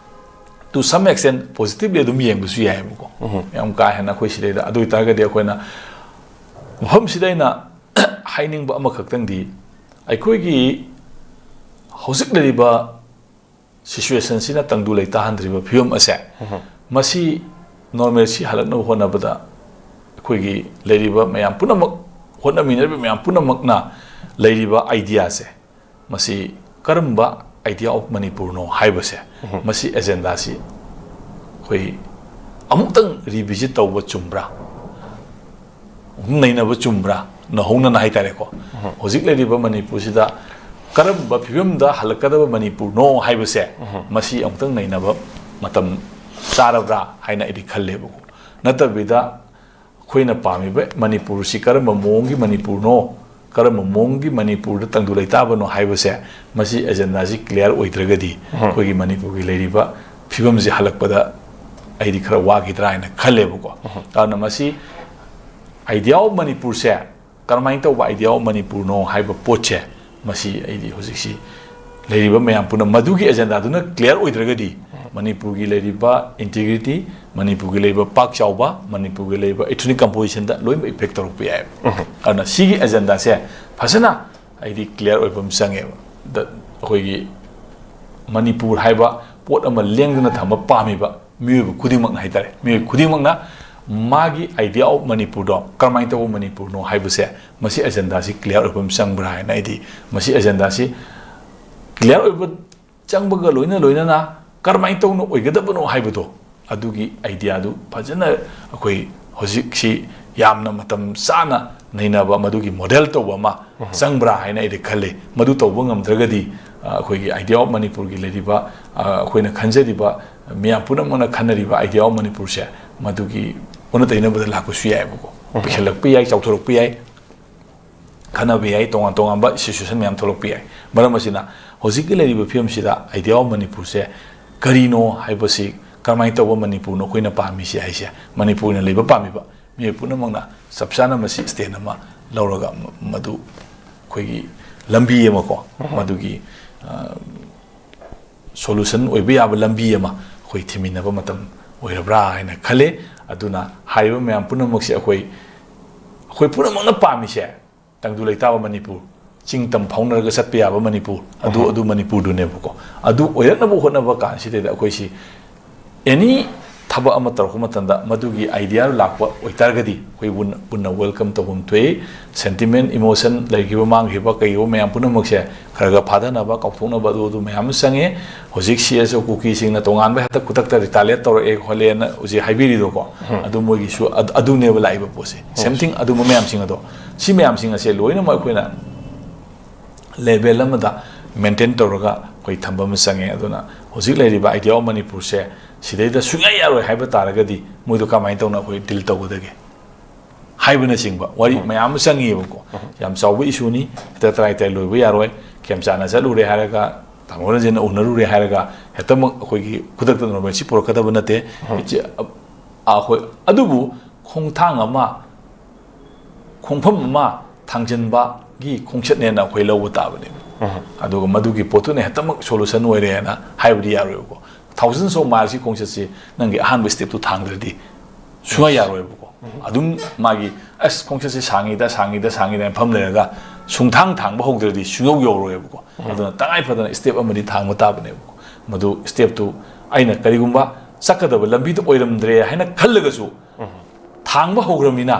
to some extent positively ꯑꯗꯨꯝ ꯌꯦꯡꯕꯁꯨ ꯌꯥꯏꯑꯕꯀꯣ꯫ ꯌꯥꯝ ꯀꯥ ꯍꯦꯟꯅ ꯑꯩꯈꯣꯏ ꯁꯤꯗꯩꯗ꯫ ꯑꯗꯨ ꯑꯣꯏꯇꯥꯔꯒꯗꯤ ꯑꯩꯈꯣꯏꯅ ꯃꯐꯝꯁꯤꯗ ꯑꯩꯅ ꯍꯥꯏꯅꯤꯡꯕ ꯑꯃꯈꯛꯇꯪꯗꯤ, ꯑꯩꯈꯣꯏꯒꯤ ꯍꯧꯖꯤꯛ ꯂꯩꯔꯤꯕ ꯁꯤꯆꯨꯋꯦꯁꯟꯁꯤꯅ ꯇꯪꯗꯨ ꯂꯩꯇꯥꯍꯟꯗ꯭ꯔꯤꯕ ꯐꯤꯕꯝ ꯑꯁꯦ, ꯃꯁꯤ ꯅꯣꯔꯃꯦꯜꯁꯤ ꯍꯜꯂꯛꯅꯕ ꯍꯣꯠꯅꯕꯗ ꯑꯩꯈꯣꯏꯒꯤ ꯂꯩꯔꯤꯕ ꯃꯌꯥꯝ ꯄꯨꯝꯅꯃꯛ, ꯍꯣꯠꯅꯃꯤꯟꯅꯔꯤꯕ ꯃꯌꯥꯝ ꯄꯨꯝꯅꯃꯛꯅ ꯂꯩꯔꯤꯕ ꯑꯥꯏꯗꯤꯌꯥꯁꯦ, ꯃꯁꯤ ꯀꯔꯝꯕ ꯑꯥꯏꯗꯤꯌꯥ ꯑꯣꯐ ꯃꯅꯤꯄꯨꯔꯅꯣ ꯍꯥꯏꯕꯁꯦ, ꯃꯁꯤ ꯑꯦꯖꯦꯟꯗꯥꯁꯤ ꯑꯩꯈꯣꯏ ꯑꯃꯨꯛꯇꯪ ꯔꯤꯚꯤꯖꯤꯠ ꯇꯧꯕ ꯆꯨꯝꯕ꯭ꯔꯥ? ꯅꯩꯅꯕ ꯆꯨꯝꯕ꯭ꯔꯥ? ꯅꯧꯍꯧꯅꯅ ꯍꯥꯏꯇꯥꯔꯦꯀꯣ꯫ ꯍꯧꯖꯤꯛ ꯂꯩꯔꯤꯕ ꯃꯅꯤꯄꯨꯔꯁꯤꯗ ꯀꯔꯝꯕ ꯐꯤꯕꯝꯗ ꯍꯜꯂꯛꯀꯗꯕ ꯃꯅꯤꯄꯨꯔꯅꯣ ꯍꯥꯏꯕꯁꯦ, ꯃꯁꯤ ꯑꯃꯨꯛꯇꯪ ꯅꯩꯅꯕ ꯃꯇꯝ ꯆꯥꯔꯕ꯭ꯔꯥ ꯍꯥꯏꯅ ꯑꯩꯗꯤ ꯈꯜꯂꯦꯕꯀꯣ꯫ ꯅꯠꯇꯕꯤꯗ ꯑꯩꯈꯣꯏꯅ ꯄꯥꯝꯃꯤꯕ ꯃꯅꯤꯄꯨꯔꯁꯤ ꯀꯔꯝꯕ ꯃꯑꯣꯡꯒꯤ ꯃꯅꯤꯄꯨꯔꯅꯣ, ꯀꯔꯝꯕ ꯃꯑꯣꯡꯒꯤ ꯃꯅꯤꯄꯨꯔꯗ ꯇꯪꯗꯨ ꯂꯩꯇꯥꯕꯅꯣ ꯍꯥꯏꯕꯁꯦ, ꯃꯁꯤ ꯑꯦꯖꯦꯟꯗꯥꯁꯤ ꯀ꯭ꯂꯤꯌꯥꯔ ꯑꯣꯏꯗ꯭ꯔꯒꯗꯤ ꯑꯩꯈꯣꯏꯒꯤ ꯃꯅꯤꯄꯨꯔꯒꯤ ꯂꯩꯔꯤꯕ ꯐꯤꯕꯝꯁꯦ ꯍꯜꯂꯛꯄꯗ ꯑꯩꯗꯤ ꯈꯔ ꯋꯥꯈꯤꯗ꯭ꯔꯥ ꯍꯥꯏꯅ ꯈꯜꯂꯦꯕꯀꯣ꯫ ꯑꯗꯨꯅ ꯃꯁꯤ ꯑꯥꯏꯗꯤꯌꯥ ꯑꯣꯐ ꯃꯅꯤꯄꯨꯔꯁꯦ ꯀꯔꯝꯍꯥꯏꯅ ꯇꯧꯕ ꯑꯥꯏꯗꯤꯌꯥ ꯑꯣꯐ ꯃꯅꯤꯄꯨꯔꯅꯣ ꯍꯥꯏꯕ ꯄꯣꯠꯁꯦ, ꯃꯁꯤ ꯑꯩꯗꯤ ꯍꯧꯖꯤꯛꯁꯤ ꯂꯩꯔꯤꯕ ꯃꯌꯥꯝ ꯄꯨꯝꯅꯃꯛ ꯃꯗꯨꯒꯤ ꯑꯦꯖꯦꯟꯗꯥꯗꯨꯅ ꯀ꯭ꯂꯤꯌꯥꯔ ꯑꯣꯏꯗ꯭ꯔꯒꯗꯤ ꯃꯅꯤꯄꯨꯔꯒꯤ ꯂꯩꯔꯤꯕ ꯏꯟꯇꯤꯒ꯭ꯔꯤꯇꯤ, ꯃꯅꯤꯄꯨꯔꯒꯤ ꯂꯩꯔꯤꯕ ꯄꯥꯛ ꯆꯥꯎꯕ, ꯃꯅꯤꯄꯨꯔꯒꯤ ꯂꯩꯔꯤꯕ ꯏꯊꯅꯤꯛ ꯀꯝꯄꯣꯖꯤꯁꯟꯗ ꯂꯣꯏꯅꯃꯛ ꯏꯐꯦꯛ ꯇꯧꯔꯛꯄ ꯌꯥꯏꯑꯕ꯫ ꯑꯗꯨꯅ ꯁꯤꯒꯤ ꯑꯦꯖꯦꯟꯗꯥꯁꯦ ꯐꯖꯅ ꯑꯩꯗꯤ ꯀ꯭ꯂꯤꯌꯥꯔ ꯑꯣꯏꯕ ꯑꯃ ꯆꯪꯉꯦꯕ꯫ ꯗ-, ꯑꯩꯈꯣꯏꯒꯤ ꯃꯅꯤꯄꯨꯔ ꯍꯥꯏꯕ ꯄꯣꯠ ꯑꯃ ꯂꯦꯡꯗꯅ ꯊꯝꯕ ꯄꯥꯝꯃꯤꯕ ꯃꯤꯑꯣꯏꯕ ꯈꯨꯗꯤꯡꯃꯛꯅ ꯍꯥꯏꯇꯥꯔꯦ, ꯃꯤꯑꯣꯏ ꯈꯨꯗꯤꯡꯃꯛꯅ ꯃꯥꯒꯤ ꯑꯥꯏꯗꯤꯌꯥ ꯑꯣꯐ ꯃꯅꯤꯄꯨꯔꯗꯣ ꯀꯔꯝꯍꯥꯏꯅ ꯇꯧꯕ ꯃꯅꯤꯄꯨꯔꯅꯣ ꯍꯥꯏꯕꯁꯦ, ꯃꯁꯤ ꯑꯦꯖꯦꯟꯗꯥꯁꯤ ꯀ꯭ꯂꯤꯌꯥꯔ ꯑꯣꯏꯕ ꯑꯃ ꯆꯪꯕ꯭ꯔꯥ ꯍꯥꯏꯅ ꯑꯩꯗꯤ, ꯃꯁꯤ ꯑꯦꯖꯦꯟꯗꯥꯁꯤ ꯀ꯭ꯂꯤꯌꯥꯔ ꯑꯣꯏꯕ ꯆꯪꯕꯒ ꯂꯣꯏꯅ ꯂꯣꯏꯅꯅ ꯀꯔꯝꯍꯥꯏꯅ ꯇꯧꯅ ꯑꯣꯏꯒꯗꯕꯅꯣ ꯍꯥꯏꯕꯗꯣ, ꯑꯗꯨꯒꯤ ꯑꯥꯏꯗꯤꯌꯥꯗꯨ ꯐꯖꯅ ꯑꯩꯈꯣꯏ ꯍꯧꯖꯤꯛꯁꯤ ꯌꯥꯝꯅ ꯃꯇꯝ ꯆꯥꯅ ꯅꯩꯅꯕ, ꯃꯗꯨꯒꯤ ꯃꯣꯗꯦꯜ ꯇꯧꯕ ꯑꯃ ꯆꯪꯕ꯭ꯔꯥ ꯍꯥꯏꯅ ꯑꯩꯗꯤ ꯈꯜꯂꯤ꯫ ꯃꯗꯨ ꯇꯧꯕ ꯉꯝꯗ꯭ꯔꯒꯗꯤ, ꯑ, ꯑꯩꯈꯣꯏꯒꯤ ꯑꯥꯏꯗꯤꯌꯥ ꯑꯣꯐ ꯃꯅꯤꯄꯨꯔꯒꯤ ꯂꯩꯔꯤꯕ, ꯑ, ꯑꯩꯈꯣꯏꯅ ꯈꯟꯖꯔꯤꯕ, ꯃꯤꯌꯥꯝ ꯄꯨꯝꯅꯃꯛꯅ ꯈꯟꯅꯔꯤꯕ ꯑꯥꯏꯗꯤꯌꯥ ꯑꯣꯐ ꯃꯅꯤꯄꯨꯔꯁꯦ, ꯃꯗꯨꯒꯤ ꯑꯣꯟꯅ ꯇꯩꯅꯕꯗ ꯂꯥꯛꯄꯁꯨ ꯌꯥꯏꯑꯕꯀꯣ꯫ ꯄꯤꯛꯁꯜꯂꯛꯄ ꯌꯥꯏ, ꯆꯥꯎꯊꯣꯔꯛꯄ ꯌꯥꯏ, ꯈꯟꯅꯕ ꯌꯥꯏ, ꯇꯣꯉꯥꯟ ꯇꯣꯉꯥꯟꯕ ꯁꯤꯆꯨꯋꯦꯁꯟ ꯃꯌꯥꯝ ꯊꯣꯛꯂꯛꯄ ꯌꯥꯏ꯫ ꯃꯔꯝ ꯑꯁꯤꯅ ꯍꯧꯖꯤꯛꯀꯤ ꯂꯩꯔꯤꯕ ꯐꯤꯕꯝꯁꯤꯗ Idea of ꯃꯅꯤꯄꯨꯔꯁꯦ ꯀꯔꯤꯅꯣ ꯍꯥꯏꯕꯁꯤ, ꯀꯔꯝꯍꯥꯏꯅ ꯇꯧꯕ ꯃꯅꯤꯄꯨꯔꯅꯣ ꯑꯩꯈꯣꯏꯅ ꯄꯥꯝꯃꯤꯁꯤ ꯍꯥꯏꯁꯦ, ꯃꯅꯤꯄꯨꯔꯅ ꯂꯩꯕ ꯄꯥꯝꯃꯤꯕ ꯃꯤꯑꯣꯏ ꯄꯨꯝꯅꯃꯛꯅ ꯆꯞ ꯆꯥꯅ ꯃꯁꯤ stand ꯑꯃ ꯂꯧꯔꯒ ꯃ-, ꯃꯗꯨ ꯑꯩꯈꯣꯏꯒꯤ ꯂꯝꯕꯤ ꯑꯃꯀꯣ, ꯃꯗꯨꯒꯤ, ꯑ, solution ꯑꯣꯏꯕ ꯌꯥꯕ ꯂꯝꯕꯤ ꯑꯃ ꯑꯩꯈꯣꯏ ꯊꯤꯃꯤꯟꯅꯕ ꯃꯇꯝ ꯑꯣꯏꯔꯕ꯭ꯔꯥ ꯍꯥꯏꯅ ꯈꯜꯂꯦ꯫ ꯑꯗꯨꯅ ꯍꯥꯏꯔꯤꯕ ꯃꯌꯥꯝ ꯄꯨꯝꯅꯃꯛꯁꯦ ꯑꯩꯈꯣꯏ, ꯑꯩꯈꯣꯏ ꯄꯨꯝꯅꯃꯛꯅ ꯄꯥꯝꯃꯤꯁꯦ ꯇꯪꯗꯨ ꯂꯩꯇꯥꯕ ꯃꯅꯤꯄꯨꯔ, ꯆꯤꯡ ꯇꯝ ꯐꯥꯎꯅꯔꯒ ꯆꯠꯄ ꯌꯥꯕ ꯃꯅꯤꯄꯨꯔ, ꯑꯗꯨ, ꯑꯗꯨ ꯃꯅꯤꯄꯨꯔꯗꯨꯅꯦꯕꯀꯣ꯫ ꯑꯗꯨ ꯑꯣꯏꯔꯛꯅꯕ ꯍꯣꯠꯅꯕ ꯀꯥꯟꯁꯤꯗꯩꯗ ꯑꯩꯈꯣꯏꯁꯤ any ꯊꯕꯛ ꯑꯃ ꯇꯧꯔꯛꯄ ꯃꯇꯝꯗ ꯃꯗꯨꯒꯤ idea ꯂꯥꯛꯄ ꯑꯣꯏꯇꯥꯔꯒꯗꯤ ꯑꯩꯈꯣꯏ ꯄꯨꯟꯅ, ꯄꯨꯟꯅ welcome ꯇꯧꯐꯝ ꯊꯣꯛꯏ꯫ Sentiment, emotion ꯂꯩꯈꯤꯕ ꯃꯥꯡꯈꯤꯕ ꯀꯩꯒꯨꯝꯕ ꯃꯌꯥꯝ ꯄꯨꯝꯅꯃꯛꯁꯦ ꯈꯔ ꯈꯔ ꯐꯥꯊꯅꯕ, ꯀꯥꯎꯊꯣꯛꯅꯕ, ꯑꯗꯨ, ꯑꯗꯨ ꯃꯌꯥꯝ ꯑꯃ ꯆꯪꯉꯦ꯫ ꯍꯧꯖꯤꯛ C S O ꯀꯨꯀꯤꯁꯤꯡꯅ ꯇꯣꯉꯥꯟꯕ ꯍꯦꯛꯇ ꯈꯨꯗꯛꯇ retaliate ꯇꯧꯔꯛꯑꯦ ꯈꯣꯠꯂꯦꯅ ꯍꯧꯖꯤꯛ ꯍꯥꯏꯕꯤꯔꯤꯗꯣꯀꯣ꯫ ꯑꯗꯨ ꯃꯣꯏꯒꯤꯁꯨ ꯑꯗ-, ꯑꯗꯨꯅꯦꯕ ꯂꯥꯛꯏꯕ ꯄꯣꯠꯁꯦ꯫ Same thing ꯑꯗꯨꯝꯕ ꯃꯌꯥꯝꯁꯤꯡ ꯑꯗꯣ, ꯁꯤ ꯃꯌꯥꯝꯁꯤꯡ ꯑꯁꯦ ꯂꯣꯏꯅꯃꯛ ꯑꯩꯈꯣꯏꯅ level ꯑꯃꯗ maintain ꯇꯧꯔꯒ ꯑꯩꯈꯣꯏ ꯊꯝꯕ ꯑꯃ ꯆꯪꯉꯦ꯫ ꯑꯗꯨꯅ ꯍꯧꯖꯤꯛ ꯂꯩꯔꯤꯕ Idea of ꯃꯅꯤꯄꯨꯔꯁꯦ ꯁꯤꯗꯩꯗ ꯁꯨꯡꯌꯥ ꯌꯥꯔꯣꯏ ꯍꯥꯏꯕ ꯇꯥꯔꯒꯗꯤ ꯃꯣꯏꯗꯣ ꯀꯃꯥꯏꯅ ꯇꯧꯅ ꯑꯩꯈꯣꯏ deal ꯇꯧꯒꯗꯒꯦ ꯍꯥꯏꯕꯅꯆꯤꯡꯕ ꯋꯥꯔꯤ ꯃꯌꯥꯝ ꯑꯃ ꯆꯪꯉꯤꯕꯀꯣ꯫ ꯌꯥꯝ ꯆꯥꯎꯕ issueꯅꯤ꯫ ꯍꯦꯛꯇ ꯇꯔꯥꯏ ꯇꯔꯥꯏ ꯂꯣꯏꯕ ꯌꯥꯔꯣꯏ꯫ ꯈꯦꯝꯆꯥꯟꯅ ꯆꯠꯂꯨꯔꯦ ꯍꯥꯏꯔꯒ, ꯇꯥꯃꯣ ꯔꯟꯖꯟꯅ ꯎꯅꯔꯨꯔꯦ ꯍꯥꯏꯔꯒ ꯍꯦꯛꯇꯃꯛ ꯑꯩꯈꯣꯏꯒꯤ ꯈꯨꯗꯛꯇ normalcy ꯄꯨꯔꯛꯀꯗꯕ ꯅꯠꯇꯦ꯫ ꯏꯆꯦ, ꯑ-, ꯑꯩꯈꯣꯏ, ꯑꯗꯨꯕꯨ ꯈꯣꯡꯊꯥꯡ ꯑꯃ, ꯈꯣꯡꯐꯝ ꯑꯃ ꯊꯥꯡꯖꯤꯟꯕꯒꯤ ꯈꯣꯡꯆꯠꯅꯦꯅ ꯑꯩꯈꯣꯏ ꯂꯧꯕ ꯇꯥꯕꯅꯦꯕ꯫ ꯑꯗꯨꯒ ꯃꯗꯨꯒꯤ ꯄꯣꯠꯇꯨꯅ ꯍꯦꯛꯇꯃꯛ solution ꯑꯣꯏꯔꯦꯅ ꯍꯥꯏꯕꯗꯤ ꯌꯥꯔꯣꯏꯕꯀꯣ꯫ Thousands of milesꯀꯤ ꯈꯣꯡꯆꯠꯁꯤ ꯅꯪꯒꯤ ꯑꯍꯥꯟꯕ stepꯇꯨ ꯊꯥꯡꯗ꯭ꯔꯗꯤ ꯁꯨꯡꯌꯥ ꯌꯥꯔꯣꯏꯕꯀꯣ꯫ ꯑꯗꯨꯝ ꯃꯥꯒꯤ, "ꯑꯁ, ꯈꯣꯡꯆꯠꯁꯤ ꯁꯥꯡꯉꯤꯗ, ꯁꯥꯡꯉꯤꯗ, ꯁꯥꯡꯉꯤꯗ" ꯍꯥꯏꯅ ꯐꯝ ꯂꯩꯔꯒ ꯁꯨꯡꯊꯥꯡ ꯊꯥꯡꯕ ꯍꯧꯗ꯭ꯔꯗꯤ ꯁꯨꯡꯌꯧ ꯌꯧꯔꯣꯏꯕꯀꯣ꯫ ꯑꯗꯨꯅ ꯇꯉꯥꯏ ꯐꯗꯅ step ꯑꯃꯗꯤ ꯊꯥꯡꯕ ꯇꯥꯕꯅꯦꯕꯀꯣ꯫ ꯃꯗꯨ stepꯇꯨ ꯑꯩꯅ ꯀꯔꯤꯒꯨꯝꯕ ꯆꯠꯀꯗꯕ ꯂꯝꯕꯤꯗ ꯑꯣꯏꯔꯝꯗ꯭ꯔꯦ ꯍꯥꯏꯅ ꯈꯜꯂꯒꯁꯨ, ꯊꯥꯡꯕ ꯍꯧꯈ꯭ꯔꯃꯤꯅ,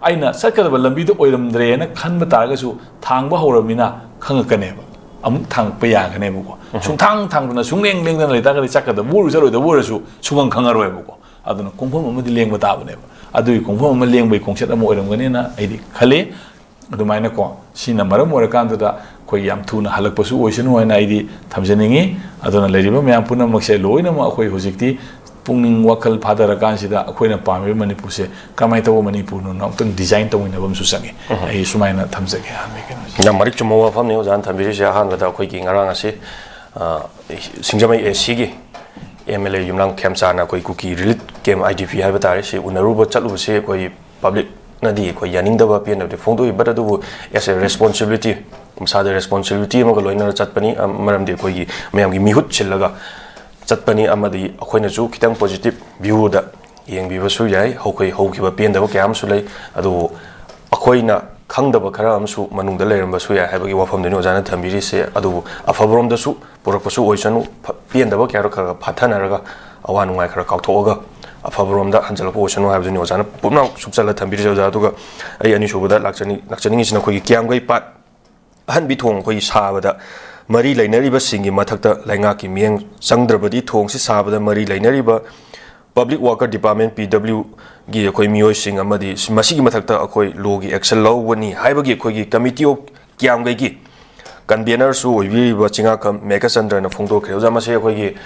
ꯑꯩꯅ ꯆꯠꯀꯗꯕ ꯂꯝꯕꯤꯗ ꯑꯣꯏꯔꯝꯗ꯭ꯔꯦꯅ ꯈꯟꯕ ꯇꯥꯔꯒꯁꯨ, ꯊꯥꯡꯕ ꯍꯧꯔꯃꯤꯅ ꯈꯪꯉꯛꯀꯅꯦꯕ, ꯑꯃꯨꯛ ꯊꯥꯡꯉꯛꯄ ꯌꯥꯒꯅꯦꯕꯀꯣ꯫ ꯁꯨꯡꯊꯥꯡ ꯊꯥꯡꯗꯅ, ꯁꯨꯡꯂꯦꯡ ꯂꯦꯡꯗꯅ ꯂꯩꯇꯥꯔꯒꯗꯤ ꯆꯠꯀꯗꯕ ꯑꯣꯏꯔꯁꯨ ꯆꯠꯂꯣꯏꯗꯕ ꯑꯣꯏꯔꯁꯨ ꯁꯨꯡꯈꯪ ꯈꯪꯉꯔꯣꯏꯕꯀꯣ꯫ ꯑꯗꯨꯅ ꯈꯣꯡꯐꯝ ꯑꯃꯗꯤ ꯂꯦꯡꯕ ꯇꯥꯕꯅꯦꯕ꯫ ꯑꯗꯨꯒꯤ ꯈꯣꯡꯐꯝ ꯑꯃ ꯂꯦꯡꯕꯒꯤ ꯈꯣꯡꯆꯠ ꯑꯃ ꯑꯣꯏꯔꯝꯒꯅꯤꯅ ꯑꯩꯗꯤ ꯈꯜꯂꯤ꯫ ꯑꯗꯨꯃꯥꯏꯅꯀꯣ, ꯁꯤꯅ ꯃꯔꯝ ꯑꯣꯏꯔꯀꯥꯟꯗꯨꯗ ꯑꯩꯈꯣꯏ ꯌꯥꯝ ꯊꯨꯅ ꯍꯜꯂꯛꯄꯁꯨ ꯑꯣꯏꯁꯅꯨ ꯍꯥꯏꯅ ꯑꯩꯗꯤ ꯊꯝꯖꯅꯤꯡꯉꯤ꯫ ꯑꯗꯨꯅ ꯂꯩꯔꯤꯕ ꯃꯌꯥꯝ ꯄꯨꯝꯅꯃꯛꯁꯦ ꯂꯣꯏꯅꯃꯛ ꯑꯩꯈꯣꯏ ꯍꯧꯖꯤꯛꯇꯤ ꯄꯨꯛꯅꯤꯡ ꯋꯥꯈꯜ ꯐꯥꯊꯔꯀꯥꯟꯁꯤꯗ ꯑꯩꯈꯣꯏꯅ ꯄꯥꯝꯃꯤꯕ ꯃꯅꯤꯄꯨꯔꯁꯦ ꯀꯔꯝꯍꯥꯏꯅ ꯇꯧꯕ ꯃꯅꯤꯄꯨꯔꯅꯣꯅ ꯑꯃꯨꯛꯇꯪ ꯗꯤꯖꯥꯏꯟ ꯇꯧꯃꯤꯟꯅꯕ ꯑꯃꯁꯨ ꯆꯪꯉꯤ꯫ ꯑꯩ ꯁꯨꯃꯥꯏꯅ ꯊꯝꯖꯒꯦ ꯑꯍꯥꯟꯕꯒꯤ ꯀꯩꯅꯣꯁꯦ꯫ ꯌꯥꯝ ꯃꯔꯤꯛ ꯆꯨꯝꯕ ꯋꯥꯐꯝꯅꯤ ꯑꯣꯖꯥꯅ ꯊꯝꯕꯤꯔꯤꯁꯦ꯫ ꯑꯍꯥꯟꯕꯗ ꯑꯩꯈꯣꯏꯒꯤ ꯉꯔꯥꯡ ꯑꯁꯤ, ꯑ, ꯁꯤꯡꯖꯃꯩ ꯑꯦ ꯁꯤꯒꯤ ꯑꯦꯝ ꯑꯦꯜ ꯑꯦ ꯌꯨꯝꯅꯥꯝ ꯈꯦꯝꯆꯥꯅ ꯑꯩꯈꯣꯏ ꯀꯨꯀꯤ ꯔꯤꯂꯤꯐ ꯀꯦꯝ, ꯑꯥꯏ ꯗꯤ ꯄꯤ ꯍꯥꯏꯕ ꯇꯥꯔꯦ, ꯁꯤ ꯎꯅꯔꯨꯕ ꯆꯠꯂꯨꯕꯁꯦ ꯑꯩꯈꯣꯏ ꯄꯕ꯭ꯂꯤꯛꯅꯗꯤ ꯑꯩꯈꯣꯏ ꯌꯥꯅꯤꯡꯗꯕ ꯄꯦꯟꯗꯕꯗꯤ ꯐꯣꯡꯗꯣꯛꯏ, but ꯑꯗꯨꯕꯨ as a responsibility, ꯃꯁꯥꯗ ꯔꯦꯁꯄꯣꯟꯁꯤꯕꯤꯂꯤꯇꯤ ꯑꯃꯒ ꯂꯣꯏꯅꯅ ꯆꯠꯄꯅꯤ꯫ ꯑ, ꯃꯔꯝꯗꯤ ꯑꯩꯈꯣꯏꯒꯤ ꯃꯌꯥꯝꯒꯤ ꯃꯤꯍꯨꯠ ꯁꯤꯜꯂꯒ ꯆꯠꯄꯅꯤ, ꯑꯃꯗꯤ ꯑꯩꯈꯣꯏꯅꯁꯨ ꯈꯤꯇꯪ ꯄꯣꯖꯤꯇꯤꯚ ꯚ꯭ꯌꯨꯗ ꯌꯦꯡꯕꯤꯕꯁꯨ ꯌꯥꯏ꯫ ꯑꯩꯈꯣꯏ ꯍꯧꯈꯤꯕ ꯄꯦꯟꯗꯕ ꯀꯌꯥ ꯑꯃꯁꯨ ꯂꯩ, ꯑꯗꯨꯕꯨ ꯑꯩꯈꯣꯏꯅ ꯈꯪꯗꯕ ꯈꯔ ꯑꯃꯁꯨ ꯃꯅꯨꯡꯗ ꯂꯩꯔꯝꯕꯁꯨ ꯌꯥꯏ ꯍꯥꯏꯕꯒꯤ ꯋꯥꯐꯝꯗꯨꯅꯤ ꯑꯣꯖꯥꯅ ꯊꯝꯕꯤꯔꯤꯁꯦ꯫ ꯑꯗꯨꯕꯨ ꯑꯐꯕꯔꯣꯝꯗꯁꯨ ꯄꯨꯔꯛꯄꯁꯨ ꯑꯣꯏꯁꯅꯨ, ꯐ-, ꯄꯦꯟꯗꯕ ꯀꯌꯥꯗꯣ ꯈꯔ ꯈꯔ ꯐꯥꯊꯅꯔꯒ ꯑꯋꯥ ꯅꯨꯡꯉꯥꯏ ꯈꯔ ꯀꯥꯎꯊꯣꯛꯑꯒ ꯑꯐꯕꯔꯣꯝꯗ ꯍꯟꯖꯤꯜꯂꯛꯄ ꯑꯣꯏꯁꯅꯨ ꯍꯥꯏꯕꯗꯨꯅꯤ ꯑꯣꯖꯥꯅ ꯄꯨꯝꯅꯃꯛ ꯁꯨꯞꯆꯜꯂ ꯊꯝꯕꯤꯔꯤꯁꯦ꯫ ꯑꯣꯖꯥ, ꯑꯗꯨꯒ ꯑꯩ ꯑꯅꯤꯁꯨꯕꯗ ꯂꯥꯛꯆꯅꯤꯡ-, ꯂꯥꯛꯆꯅꯤꯡꯉꯤꯁꯤꯅ ꯑꯩꯈꯣꯏꯒꯤ ꯀꯤꯌꯥꯝꯒꯩ ꯄꯥꯠ ꯑꯍꯟꯕꯤ ꯊꯣꯡ ꯑꯩꯈꯣꯏꯒꯤ ꯁꯥꯕꯗ ꯃꯔꯤ ꯂꯩꯅꯔꯤꯕꯁꯤꯡꯒꯤ ꯃꯊꯛꯇ ꯂꯩꯉꯥꯛꯀꯤ ꯃꯤꯠꯌꯦꯡ ꯆꯪꯗ꯭ꯔꯕꯗꯤ ꯊꯣꯡꯁꯤ ꯁꯥꯕꯗ ꯃꯔꯤ ꯂꯩꯅꯔꯤꯕ ꯄꯕ꯭ꯂꯤꯛ ꯋꯥꯔꯀꯔ ꯗꯤꯄꯥꯔꯠꯃꯦꯟ, ꯄꯤ ꯗꯕ꯭ꯂꯤꯎꯒꯤ ꯑꯩꯈꯣꯏ ꯃꯤꯑꯣꯏꯁꯤꯡ ꯑꯃꯗꯤ ꯃꯁꯤꯒꯤ ꯃꯊꯛꯇ ꯑꯩꯈꯣꯏ ꯂꯣꯒꯤ ꯑꯦꯛꯁꯟ ꯂꯧꯒꯅꯤ ꯍꯥꯏꯕꯒꯤ ꯑꯩꯈꯣꯏꯒꯤ ꯀꯃꯤꯇꯤ ꯑꯣꯐ ꯀꯤꯌꯥꯝꯒꯩꯒꯤ ꯀꯟꯚꯦꯅꯔꯁꯨ ꯑꯣꯏꯕꯤꯔꯤꯕ ꯆꯤꯡꯉꯥꯈꯝ ꯃꯦꯘꯆꯟꯗ꯭ꯔꯅ ꯐꯣꯡꯗꯣꯛꯈ꯭ꯔꯦ꯫ ꯑꯣꯖꯥ, ꯃꯁꯤ ꯑꯩꯈꯣꯏꯒꯤ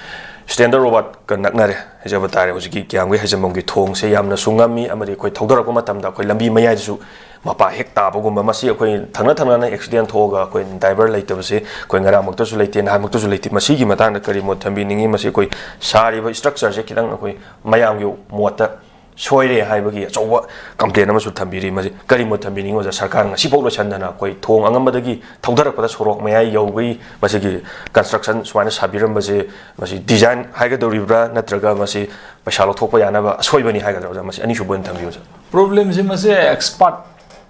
ꯁ꯭ꯇꯦꯟꯗꯔ ꯔꯣꯕꯥꯠꯀ ꯅꯛꯅꯔꯦ ꯍꯥꯏꯖꯕ ꯇꯥꯔꯦ꯫ ꯍꯧꯖꯤꯛꯀꯤ ꯀꯤꯌꯥꯝꯒꯩ ꯍꯥꯏꯖꯟꯐꯝꯒꯤ ꯊꯣꯡꯁꯦ ꯌꯥꯝꯅꯁꯨ ꯉꯝꯃꯤ, ꯑꯃꯗꯤ ꯑꯩꯈꯣꯏ ꯊꯧꯗꯔꯛꯄ ꯃꯇꯝꯗ ꯑꯩꯈꯣꯏ ꯂꯝꯕꯤ ꯃꯌꯥꯏꯗꯁꯨ ꯃꯄꯥ ꯍꯦꯛ ꯇꯥꯕꯒꯨꯝꯕ, ꯃꯁꯤ ꯑꯩꯈꯣꯏ ꯊꯪꯅ ꯊꯪꯅꯅ ꯑꯦꯛꯁꯤꯗꯦꯟ ꯊꯣꯛꯑꯒ ꯑꯩꯈꯣꯏ ꯗ꯭ꯔꯥꯏꯚꯔ ꯂꯩꯇꯕꯁꯦ ꯑꯩꯈꯣꯏ ꯉꯔꯥꯡꯃꯛꯇꯁꯨ ꯂꯩꯇꯦ, ꯅꯍꯥꯟꯃꯛꯇꯁꯨ ꯂꯩꯇꯦ꯫ ꯃꯁꯤꯒꯤ ꯃꯇꯥꯡꯗ ꯀꯔꯤ ꯃꯣꯠ ꯊꯝꯕꯤꯅꯤꯡꯉꯤ? ꯃꯁꯤ ꯑꯩꯈꯣꯏ ꯁꯥꯔꯤꯕ ꯁ꯭ꯇ꯭ꯔꯛꯆꯔꯁꯦ ꯈꯤꯇꯪ ꯑꯩꯈꯣꯏ ꯃꯌꯥꯝꯒꯤ ꯃꯣꯠꯇ ꯁꯣꯏꯔꯦ ꯍꯥꯏꯕꯒꯤ ꯑꯆꯧꯕ ꯀꯝꯄ꯭ꯂꯦꯟ ꯑꯃꯁꯨ ꯊꯝꯕꯤꯔꯤ꯫ ꯃꯁꯤ ꯀꯔꯤ ꯃꯣꯠ ꯊꯝꯕꯤꯅꯤꯡꯉꯤ ꯑꯣꯖꯥ? ꯁꯔꯀꯥꯔꯅ ꯉꯁꯤꯐꯥꯎ ꯂꯣꯏꯁꯤꯟꯗꯅ ꯑꯩꯈꯣꯏ ꯊꯣꯡ ꯑꯉꯝꯕꯗꯒꯤ ꯊꯧꯗꯔꯛꯄꯗ ꯁꯣꯔꯣꯛ ꯃꯌꯥꯏ ꯌꯧꯕꯒꯤ ꯃꯁꯤꯒꯤ ꯀꯟꯁꯇ꯭ꯔꯛꯁꯟ ꯁꯨꯃꯥꯏꯅ ꯁꯥꯕꯤꯔꯝꯕꯁꯦ, ꯃꯁꯤ ꯗꯤꯖꯥꯏꯟ ꯍꯥꯏꯒꯗꯧꯔꯤꯕ꯭ꯔꯥ, ꯅꯠꯇ꯭ꯔꯒ ꯃꯁꯤ ꯄꯩꯁꯥ ꯂꯧꯊꯣꯛꯄ ꯌꯥꯅꯕ ꯑꯁꯣꯏꯕꯅꯤ ꯍꯥꯏꯒꯗ꯭ꯔꯥ ꯑꯣꯖꯥ? ꯃꯁꯤ ꯑꯅꯤꯁꯨꯕ ꯑꯣꯏꯅ ꯊꯝꯕꯤꯌꯨ ꯑꯣꯖꯥ꯫ ꯄ꯭ꯔꯣꯕ꯭ꯂꯦꯝꯁꯦ ꯃꯁꯦ ꯑꯦꯛꯁꯄꯥꯔꯠ,